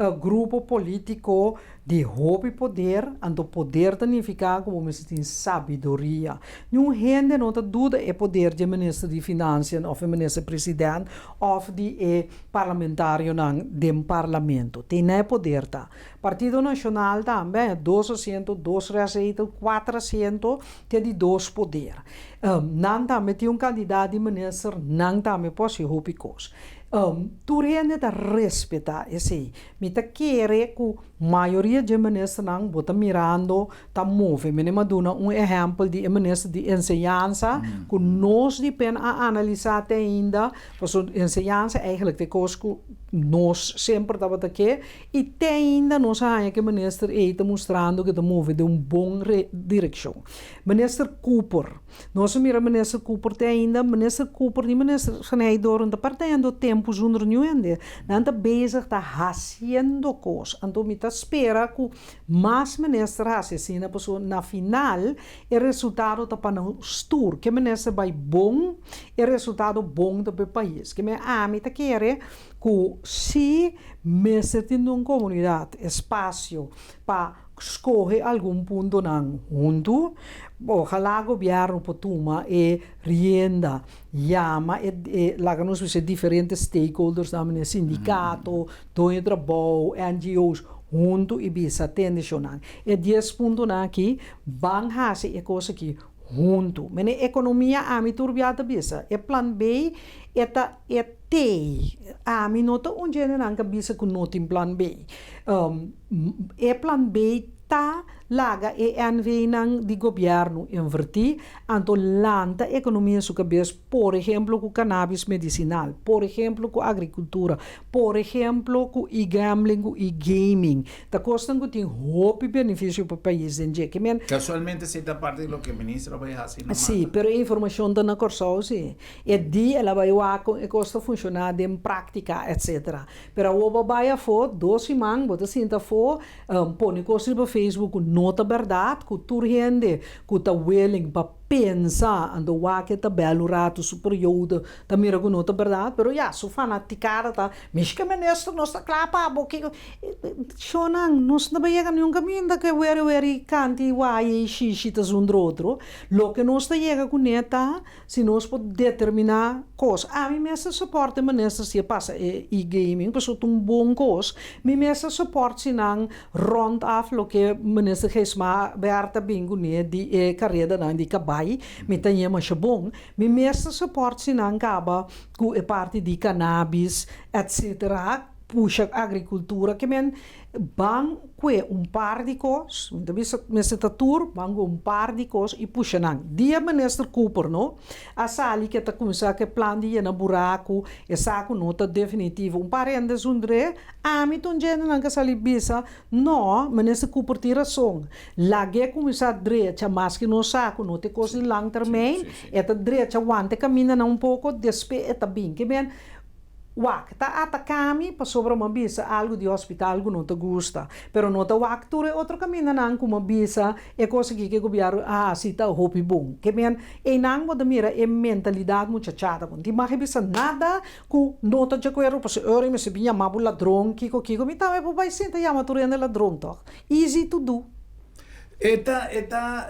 grupo polítiko di hopi poder, anto poder ta nifiká ku bo mester tin sabiduria. Niun hende no ta duda e poder di e minister di finansianan òf e minister president òf di e parlamentarionan den parlamento. Tin na e poder ta. Partido Nashonal tambe haña dos asiento, dos reazetel, kuater asiento. Te di dos poder. Nan tambe tin un kandidat di minister, nan tambe por hasi hopi kos. Tur hende ta respetá esei. Mi ta kere ku mayoria dje ministernan bo ta mirando ta move. Mi a duna un ehèmpel di e minister di enseñansa ku nos di pen a analisá te ainda, pasobra enseñansa eigentlik ta e kos ku nos semper tabata ke. I te ainda nos a haña ku e minister ei ta mustrando ku e ta move den un bon direkshon. Minister Cooper, Nos a mira minister Cooper te ainda, minister Cooper ni minister Van Heydoorn ta perdiendo tempu zonder niun hende. Nan ta bezig ta hasiendo kos. Anto mi ta spera ku mas minister hasi asina pasobra na final e resultado ta pa nos tur. Ke minister bai bon, e resultado bon ta pa e pais. Ke men ami ta kere ku si mester tin un komunidat espasio pa skohe algun puntonan huntu, ojalá gobièrnu por tuma e rienda, yama e e laga nos bisa e diferente stakeholders nan manera sindikato, doño trabou, NGO's huntu i bisa tende shownan e dies puntonan aki ban hasi e kos aki huntu. Mene ekonomia ami tur bia ta bisa e plan B e ta e tei. Ami no ta un djendenan ka bisa ku no tin plan B. E plan B. Ta laga e NV-nan di gobièrnu invertí, anto lanta ekonomia su kabes, por ehemplo ku cannabis medisinal, por ehemplo ku agrikultura, por ehemplo ku e-gambling ku e-gaming. Ta kosnan ku tin hopi benefisio pa pais den dje. Ke men. Kasualmente esei ta parti di loke minister a bai hasi na Sí, Marta. pero e informashon ta na Kòrsou sí. E di el a bai wak kon e kos ta funshoná den práktika etsetera. Pero awor bo bai afó, dos siman bo ta sinta afó, pone kos riba Facebook ku no ta bèrdat, ku tur hende ku ta willing pa pensa, anto wak e tabèl un ratu su periodo ta mira ku no ta bèrdat, pero ya, su fanatikada ta, Mishke minister nos ta kla pa bo, kiko, Shonnan, nos no ta yega niun kaminda ku e weri weri kanti waya i shishi ta zundra otro, loke nos ta yega kuné ta Si nos por determiná kos. Ami mester support e minister si e pasa e e-gaming pasobra ta un bon kos. Mi mester support si nan rond af loke minister Gijsma Bertha bin kuné di e karedanan di kabai. Mi ta ñe masha bon. Mi mester support si nan kaba ku e parti di cannabis etcetera pusha agrikultura ke men Ban kue un par di kos, mi ta bisa mester ta tur, ban kue un par di kos i pusha nan. Dia Minister Cooper no a sali ke ta kuminsá ku e plan di yena buraku, e sa ku no ta definitivo. Un par hende zundr'é, ami ta un djentenan ke sali bisa, no, Minister Cooper tin rason. Lag'é kuminsá drecha maske nos sa ku no ta e kos di lang termijn, e ta drecha wanta e kamindanan un poko, despe e ta bin. Ke men. Wak ta ataká mi pasobra mi a bisa algu di hospital ku no ta gusta. Pero no ta wak tur e otro kamindanan ku mi a bisa e kos aki ku e gobièrnu a hasi ta hopi bon. Ke men einan bo ta mira e mentalidat muchachada ku no tin mag bisa nada ku no ta djakuerdo pasobra e ora ei mester bin yama bo ladron kiko kiko. Mi tambe por bai sinta yama tur hende ladron tòg. Easy to do. E ta, e ta,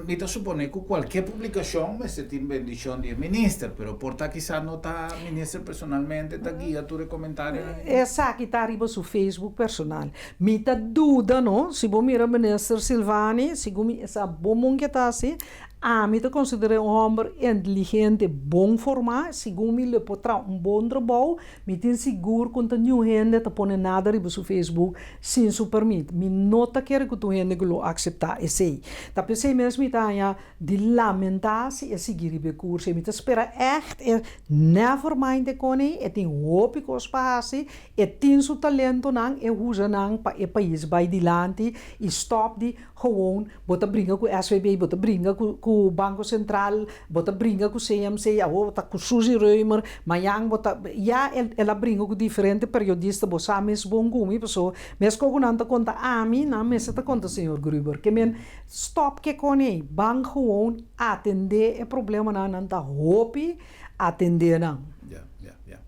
mi ta supone ku kualke publikashon mester tin bendishon di e minister, pero por ta kisa no ta minister personalmente ta guia tur e komentarionan. Esaki ta riba su Facebook personal. Mi ta duda no, si bo mira minister Silvani, segun mi e sa bon bon ke ta hasi, ami ta konsider'é un hòmber inteligente, bon formá, segun mi lo por traha un bon trabou, Mi tin sigur ku ta niun hende ta pone nada riba su Facebook sin su permit. Mi no ta kere ku tur hende ku lo akseptá esei. Ta p'esei mes mi ta haña di lamentá si e sigui riba e kurso ei. Mi ta spera ègt e never mind e kon ei, e tin hopi kos pa hasi, e tin su talentonan, e usa nan pa e pais bai dilanti i stòp di Gewoon bo ta bringa ku SVB, bo ta bringa ku ku Banko Sentral, bo ta bringa ku CMC, awor bo ta ku Suzy Römer, mañan bo ta, ya el el a bringa ku diferente periodista, bo sa mes bon ku mi, paso mes kos ku nan ta konta ami, nan mester ta konta señor Gruber. Ke men stòp ke kon ei, ban gewoon atendé e problemanan, nan ta hopi atendé nan. Ya, ya, ya.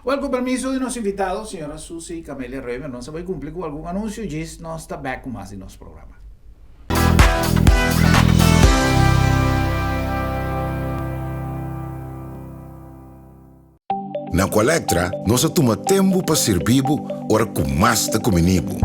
Wel, ku permiso di nos invitado, señora Suzy Camelia Römer, nos a bai kumpli ku algun anunsio djis nos ta bèk ku mas di nos programa. Na Aqualectra nos a tuma tempu pa sirbi bo ora ku mas ta kumini bo.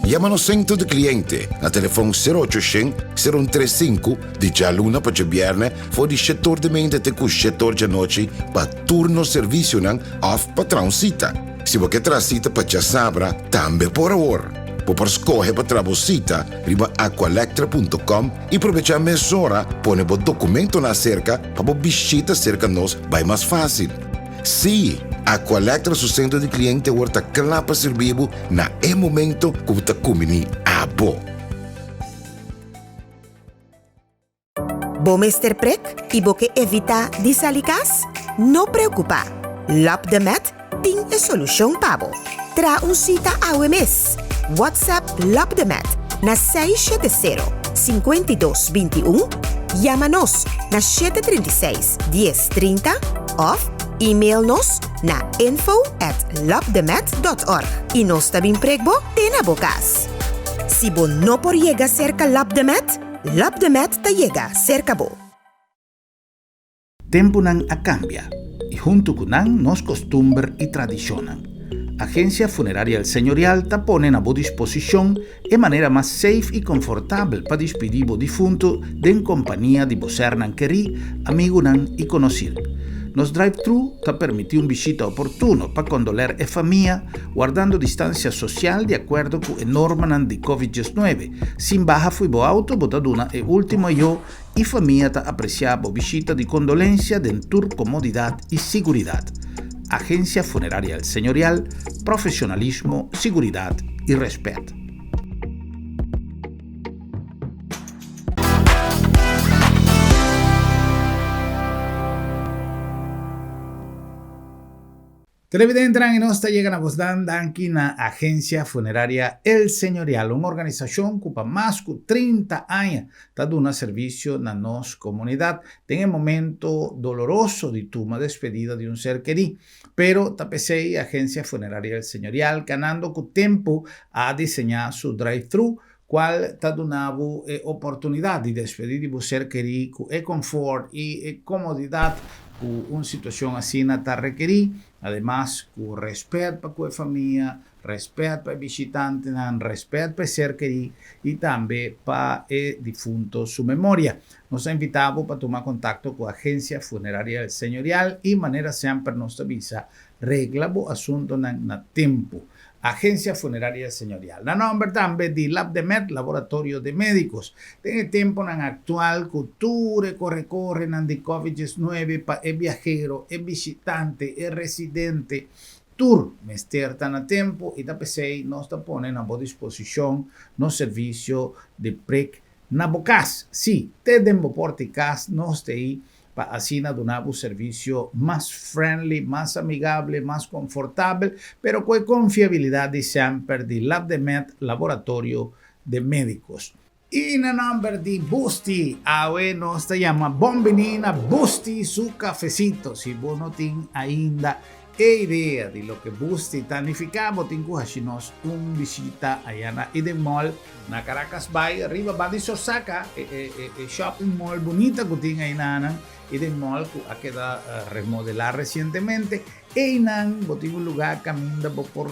Yama nos sentro di kliente na telefòn sero ocho shen, sero un tres sinku di djaluna pa djabièrnè for di shetor di meinta te ku shetor djanochi pa tur nos servisionan òf pa traha un sita. Si bo ke traha sita pa djasabra, tambe por awor. Bo por skohe pa traha bo sita riba aqualectra punto com i probechá mesora pone bo dokumentonan aserka pa bo bishita serka nos bai mas fásil. Sí, Aqualectra su sentro di kliente awor ta kla pa sirbi bo na e momento ku bo ta kumbiní abo. Bo mester prek i bo ke evitá di sali kas? No preokupá! Lopdemed tin e solushon pa bo. Traha un sita awe mes! WhatsApp Lopdemed na 670 52 21, yama nos na 736 10 30 òf email nos na info at lopdemed dot org i nos ta bin prek bo te na bo kas. Si bo no por yega serka Lopdemed, Lopdemed ta yega serka bo. Tempunan a kambia i huntu ku nan nos kostumber i tradishonnan. Agensia Funeraria El Señorial ta pone na bo disposishon e manera mas safe i konfortabel pa dispidí bo difuntu den kompania di bo sernan kerí, amigunan i konosir. Nos drive-thru ta permití un bishita oportuno pa kondoler e famia, wardando distansia sosial di akuerdo ku e normanan di Covid diesnuebe. Sin baha fo'i bo outo bo ta duna e último ayó i famia ta apresiá bo bishita di kondolensia den tur komodidat i siguridat. Agensia Funeraria El Señorial, profesionalismo, siguridat i rèspèt. Televidentenan y nos ta yega na bosnan danki na Agencia Funeraria El Señorial, un organisacion cu pa mas cu 30 aña ta duna servicio na nos comunidad den e momento doloroso di tuma despedida di un ser keri. Pero ta p'esey Agencia Funeraria El Señorial canando cu tempo a diseña su drive-thru Cual ta duna bo e oportunidad di despedi di bo ser keri cu e confort y e comodidad cu un situacion asina ta rekeri, ademas cu respet pa cu e famia, respet pa e bishitantenan, respet pa e ser keri y tambe pa e difunto su memoria. Nos ta invita bo pa tuma contacto cu Agencia Funeraria El Señorial y manera semper nos ta bisa, regla bo asuntonan na tempo. Agencia Funeraria Señorial. Na nomber tambe di Labdemed, Laboratorio de Médicos. Den e temponan actual cu tur e corre-correnan di Covid diesnuebe pa e biahero, e bishitante, e residente, tur mester ta na tempo y ta p'esey nos ta pone na bo disposicion nos servicio di prik na bo cas. Si, te den bo porta y cas nos ta ey pa asina duna bo servisio mas friendly, mas amigable, mas konfortabel, pero ku e konfiabilidat di semper di Labdemed Laboratorio de Médicos. I na nòmber di Busti, awe nos ta yama bon bini na Busti su Cafecito. Si bo no tin ainda e idea di loke Busti ta nifiká, bo tin ku hashi nos un bishita aya na Eden Mall Na Caracas bai riba banda di Sorsaca, e shopping mall bunita cu tin eynanan y den mall cu a keda remodela recientemente. Eynan bo tin un lugar caminda bo por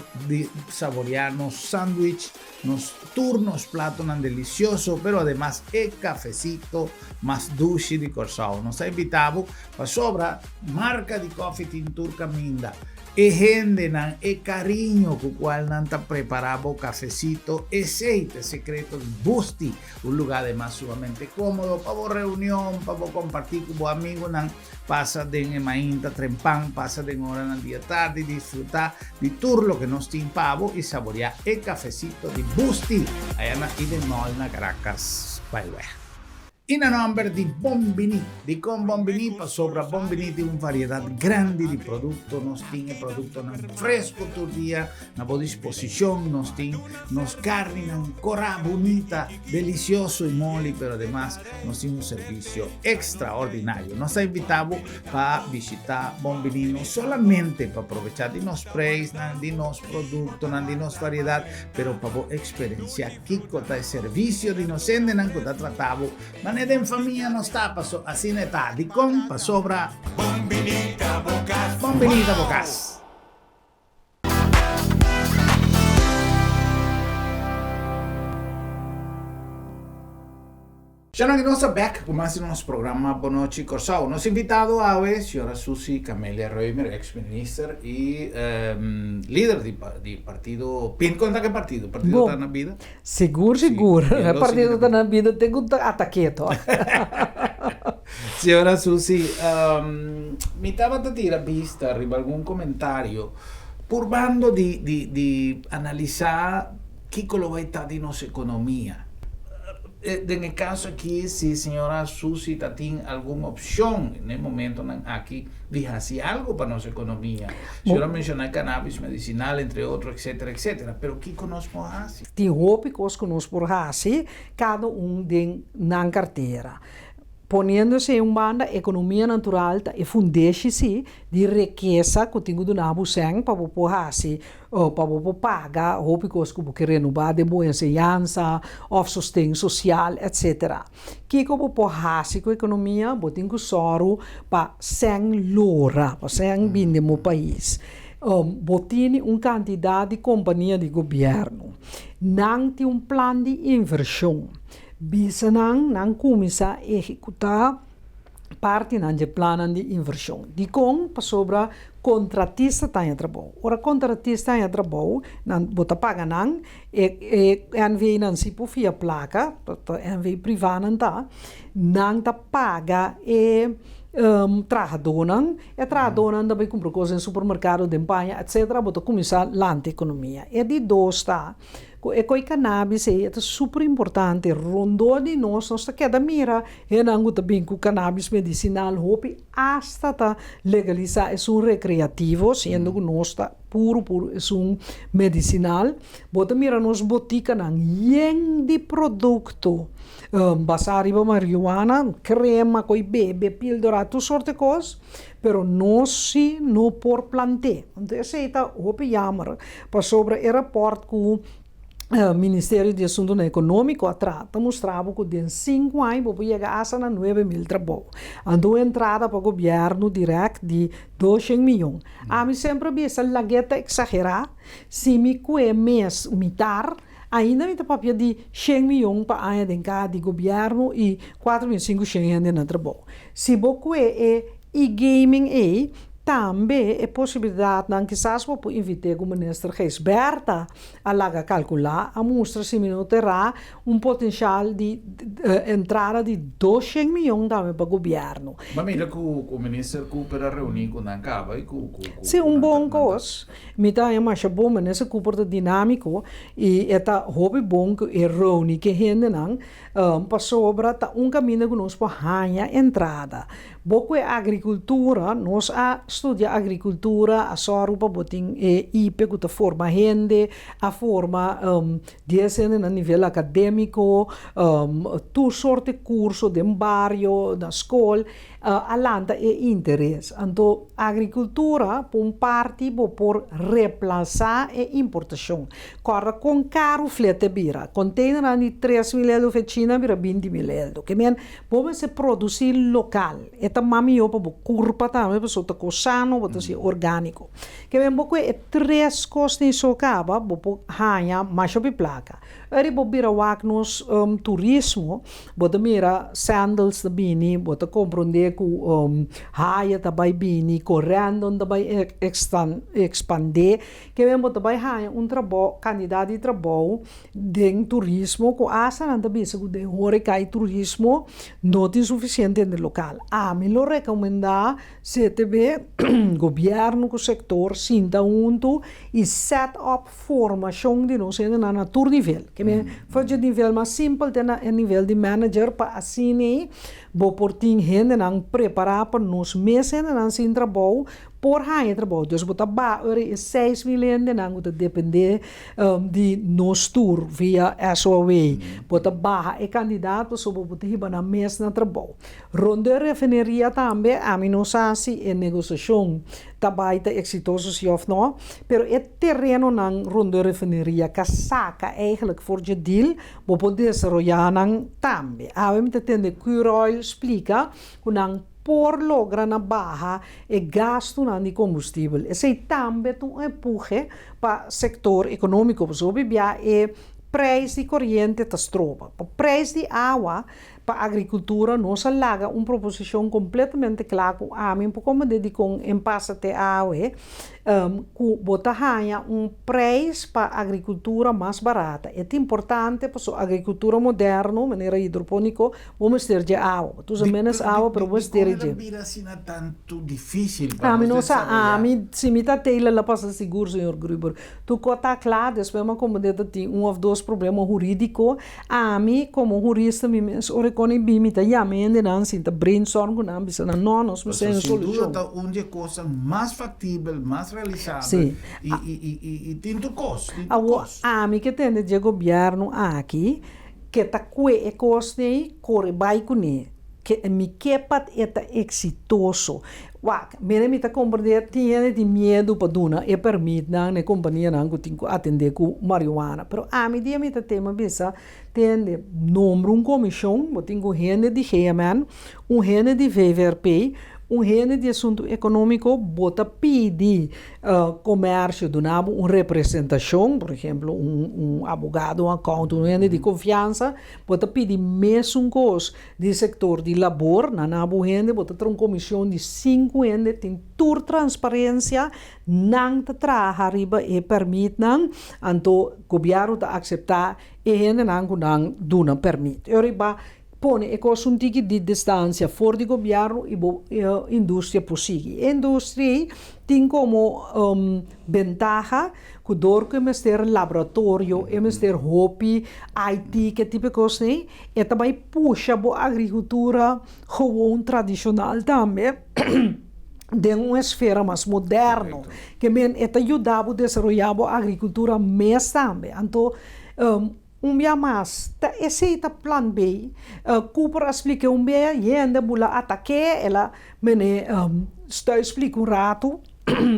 saborea nos sandwich, nos tur nos platonan delicioso, pero ademas e cafecito mas dushi di Corsou. Nos ta invita bo pasobra marca di koffie tin tur caminda. E hendenan, e kariño ku kual nan ta prepará bo kafesito, esei ta e sekreto di Busti, un lugá ademas sumamente kómodo pa bo reunion, pa bo kompartí ku bo amigunan, pasa den e mainta trempan, pasa den oranan di atardi, disfrutá di tur loke nos tin pa bo i saboriá e kafesito di Busti aya na Eden Mall na Caracas Byweg. I na nòmber di Bon Biní. Dikon Bon Biní? Pasobra Bon Biní tin un variedat grandi di produkto. Nos tin e produktonan fresku tur dia na bo disposishon. Nos tin nos karninan korá, bunita, delisioso i moli, pero ademas nos tin un servisio ekstraordinario. Nos ta invitá bo pa bishitá Bon Biní no solamente pa probechá di nos preisnan, di nos produktonan, di nos variedat, pero pa bo eksperensiá Kiko ta e servisio di nos hendenan ku ta trata bo manera den famia nos ta paso asina e ta dikon pasobra Bon bini ta bo kas. Bon bini ta bo kas. Sharon y nos ta bek cu mas di nos programa Bon Nochi Corsou. Nos invitado awe, señora Susi Camelia Römer, ex minister y lider di partido pin. Con ta ke partido? Partido ta na bida? Sigur, sigur. E partido ta na bida te cu ta atake to. Señora Susi, mi tabata tira bista riba algun comentario purbando di analisa kico lo bay ta di nos economia. Den e kaso aki si señora Susi ta tin algun opshon na e momentonan aki di hasi algo pa nos ekonomia. Señora a menshoná e kanabis medisinal entre otro etcetera etcetera pero kiko nos por hasi? Tin hopi kos ku nos por hasi kada un den nan kartera. Poniendo esei un banda, ekonomia natural ta e fundeshi si di rekesa ku tin ku duna bo sèn pa bo por hasi pa bo por paga hopi kos ku bo ke renobá den bo enseñansa òf sosten sosial etsetera. Kiko bo por hasi ku ekonomia? Bo tin ku sòru pa sèn lora, pa sèn bin den bo pais. Bo tini un kantidat di kompania di gobièrnu. Nan tin un plan di invershon. Bisa nan, nan kuminsá ehekutá. Partinan dje plannan di invershon. Dikon? Pasobra kontratista ta haña trabou. Ora kontratista haña trabou, nan bo ta paga nan, e e NV nan si por fia plaka, ta NV privá nan ta, nan ta paga e trahadónan, e trahadónan ta bai kumpra kos den supermerkado, den paña, etsetera, bo ta kuminsá lanta ekonomia. E di dos ta Ku e koi kanabis ei e ta super importante. Rondó di nos, nos ta keda mira hendenan ku ta bin ku kanabis medisinal hopi asta ta legalisá esun rekreativo, siendo ku nos ta puru puru esun medisinal. Bo ta mira nos botikanan yen di produkto basá riba marihuana, krema, koi bebe, píldora, tur sorte kos. Pero nos si no por plant'é. Anto esei ta hopi jammer, pasobra e rapòrt ku Ministerio di Asuntunan Ekonómiko a traha ta mustra bo ku den sinku aña bo por yega asta na 9000 trabou. Anto un entrada pa gobièrnu dirèkt di doshen miyon. Ami semper a bisa lag'é ta eksagerá, si mi kue mes mitar, ainda mi ta papia di shen miyon pa aña den kaha di gobièrnu i 4500 hende na trabou. Si bo kue e e-gaming ei, tambe e posibilidatnan kisas bo por invit'é ku Minister Gijsbertha a laga kalkulá, a mustra si mi no ta erá, un potenshal di entrada di 200 miyon tambe pa gobièrnu. Ma mira ku Minister Cooper a reuní ku nan kaba i ku ku Si, un bon kos. Mi ta haña masha bon, Minister Cooper ta dinámiko i e ta hopi bon ku e reuní ku e hendenan. Pasobra ta un kaminda ku nos por haña entrada. Bo ku e agrikultura, nos a studia agrikultura, a sòru pa bo tin e IPE ku ta forma hende, a forma dies hende na nivel akadémiko, tur sorte kurso den bario, na skol, a lanta e interes. Anto agrikultura pa un parti bo por replasá e importashon. Kòrda kon karu flete bira. Konteinernan di 3000 eldo fe China bira 20,000 eldo. Ke men bo mester produsí lokal. E ta mas mihó pa bo kurpa tambe pasobra ta kos sano, bo ta hasi orgániko. Ke men bo kue e tres kos ni so kaba bo por haña masha hopi plaka. Ora bo bira wak nos turismo, bo ta mira sandals ta bini, bo ta komprondé ku Hyatt ta bai bini, Corendon ta bai ekspandé. Ke men bo ta bai haña un trabou, kandidat di trabou den turismo ku asta nan ta bisa ku den horeka i turismo no tin sufisiente hende lokal. Ami lo rekomendá CTB, gobièrnu ku sektor sinta huntu i set up Formashon di nos hendenan na tur nivel. Ke men for dje nivel mas simpel te na e nivel di manager pa asina bo por tin hendenan prepará pa nos mes hendenan sin trabou por haña trabou. Dus bo ta baha ora e 6000 hendenan ku ta dependé di nos tur via SOAW. Bo ta baha e kandidat pasobra bo ta hiba nan mes na trabou. Rondó refineria tambe ami no sa si e negosiashon ta bai ta eksitoso si òf no, pero e terenonan rondó refineria ka saka eigenlijk for dje deal, bo por desaroyá nan tambe. Awe mi ta tende Curoil splika ku nan por logra na baha e gastunan di kombustibel. Esei tambe ta un empuje pa sektor ekonómiko, pasobra hopi bia e preis di koriente ta stroba. Pa preis di awa Pa agrikultura nos a laga un proposishon kompletamente kla ku ami un poko mende dikon en pasa te awe ku bo ta haña un preis pa agrikultura mas barata. E ta importante pasobra agrikultura moderno manera hidroponiko bo mester dje awa. Bo ta usa menos awa pero bo mester dje. Dikon el a bira asina tantu difisil pa Ami nos no sa, desaroyá? ami si mi ta Taylor la pasa sigur señor Gruber. Tur kos ta kla despues mi a komprende ta tin un of dos problema huridiko. Ami komo hurista mi mes ora e koni bin mi ta yama e hendenan sinta brainstorm ku nan bisa nan no nos mester Pasobra haña sin duda solushon. ta un di e kosnan mas faktibel, mas realisabel Sí. i i i i i tin tur kos, tin tur Awor kos. ami ke tende dje gobièrnu aki ke ta kue e kos nei kore bai kuné. Ke mi ke pa e ta eksitoso. Wak, mira mi ta komprendé tin hende tin miedu pa duna e pèrmitnan na e kompanianan ku tin ku atendé ku marihuana. Pero ami dia mi ta tema bisa tende nombra un komishon, bo tin ku hende di GMN, un hende di VVRP, Un hende di asuntu ekonómiko, bo ta pidi komersio duna bo un representashon, por ehemplo un abogado, un accountant, un hende di konfiansa, bo ta pidi mesun kos di sektor di labor, nan na bo hende, bo ta traha un komishon di sinku hende, tin tur transparensia, nan ta traha riba e pèrmitnan, anto gobièrnu ta akseptá e hendenan ku nan duna pèrmit. E ora riba pone e kos un tiki di distansia for di gobièrnu i bo industria por sigui. E industria ei tin komo bentaha ku dor ku e mester laboratorio, e mester hopi IT, ke tipo e kosnan ei, e ta bai pusha bo agrikultura gewoon tradishonal tambe den un esfera mas moderno. Ke men e ta yuda bo desaroyá bo agrikultura mes tambe. Anto Un bia mas, ta esei ta plan B. Cooper a splika un bia, hende bula atak'é, el a mene stui splika un ratu,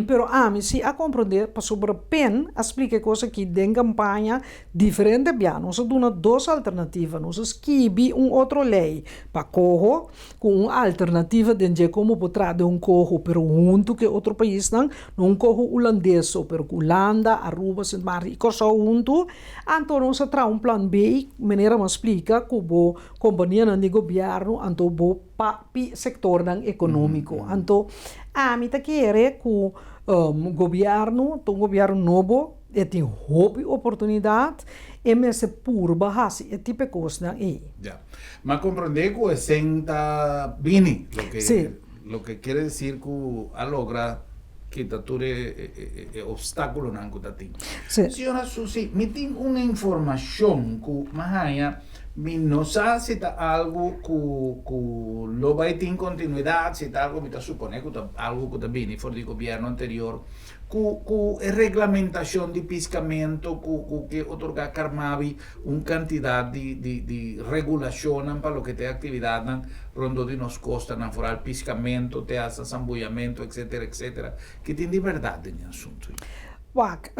pero ami si a komprondé pasobra Penn a splika e kos aki den kampaña diferente bia. Nos a duna dos alternativa, nos a skibi un otro lei pa koho ku un alternativa den dje komo por traha den un koho pero huntu ku e otro paisnan, no un koho hulandes so pero ku Hulanda, Aruba, Sint Maarten i Kòrsou huntu. Anto nos a traha un plan B, manera mi a splika, ku bo kompanianan di gobièrnu anto bo papi sektornan ekonómiko. Anto ami ta kere ku gobièrnu ta un gobièrnu nobo, e tin hopi oportunidat, e mester purba hasi e tipo e kosnan ei. Ya. Mi a komprondé ku esei ta bini, loke loke kere desir ku a logra kita tur e obstáculonan cu ta tin. Señora Susi, mi tin un informacion cu mi haña, mi no sa si ta algo cu cu lo bay tin continuidad, si ta algo, mi ta supone cu ta algo cu ta bini for di gobierno anterior, cu cu e reglamentacion di piscamento cu cu ke otorga Carmabi un cantidad di di di regulacionnan pa loke ta e actividadnan rondó di nos costanan, foral piscamento te hasta sambuyamento etcetera etcetera. Ki tin di berdad den e asunto ei? Wak,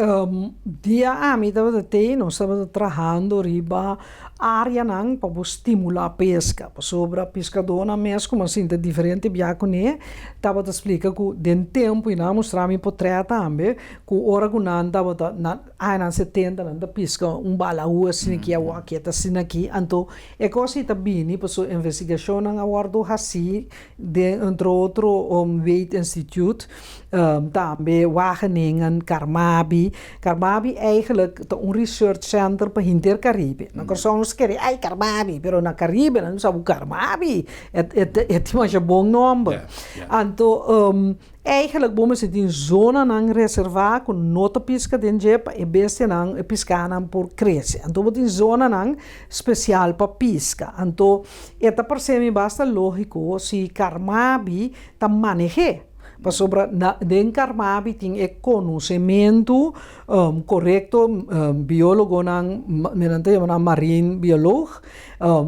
dia ami tabata tei nos tabata trahando riba areanan pa bo stimulá pesca, pasobra piscadónan mes ku a sinta diferente bia kuné tabata splika ku den tempu, i nan a mustra mi potrèt tambe, ku ora ku nan tabata na añanan setenta nan ta pisca un balaú asina aki, awor aki ta asina aki, anto E kos ei ta bini pasobra investigashonnan a wòrdu hasí den entre otro Wade Institute, tambe Wageningen, Carmabi. Carmabi eigenlijk ta un research center pa henter Caribe. Na Kòrsou nos kere ai Carmabi, pero na Caribe nan sa ku Carmabi e tin masha bon nòmber. Anto Eigenlijk bo mester tin zonanan reservá ku no ta piska den dje pa e bestianan, e piskanan por krese. Anto bo tin zonanan spesial pa piska. Anto e ta parse mi basta lógiko si Carmabi ta maneh'é. Pasobra na den Carmabi tin e konosementu korekto, biólogonan, nan ta yama nan marine bioloog,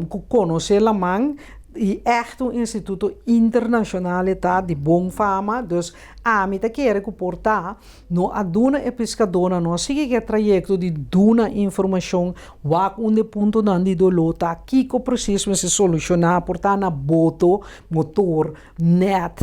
ku konosé laman. I ègt un instituto internashonal e ta, di bon fama, dus ami ta kere ku por ta no a duna e piskadónan, no a sigui ku e trayekto di duna informashon wak unda e puntonan di doló ta, kiko presis mester solushoná, por ta na boto, motor, nèt,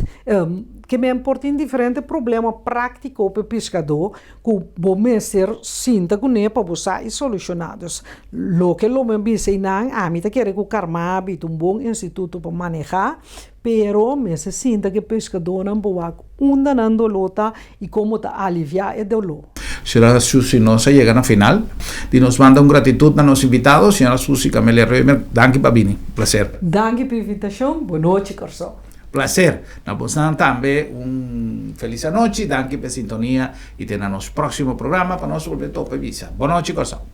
ke men por tin diferente problema práktiko pa e piskadó ku bo mester sinta kuné pa bo sa i solushoná. Dus, loke lo mi a bisa einan, ami ta kere ku Carmabi ta un bon instituto pa manehá, pero mester sinta ku e peskadónan pa wak unda nan doló ta i komo ta aliviá e doló. Señora Susi, nos a yega na final di nos manda un gratitud na nos invitado, señora Susi Camelia Römer, danki pa bini. Placer. Danki pa invitashon. Bonochi, Kòrsou. Placer. Na bosnan tambe un feliz anochi, danki p'e sintonia y te na nos proximo programa pa nos bolbe topa y bisa. Bonochi Kòrsou.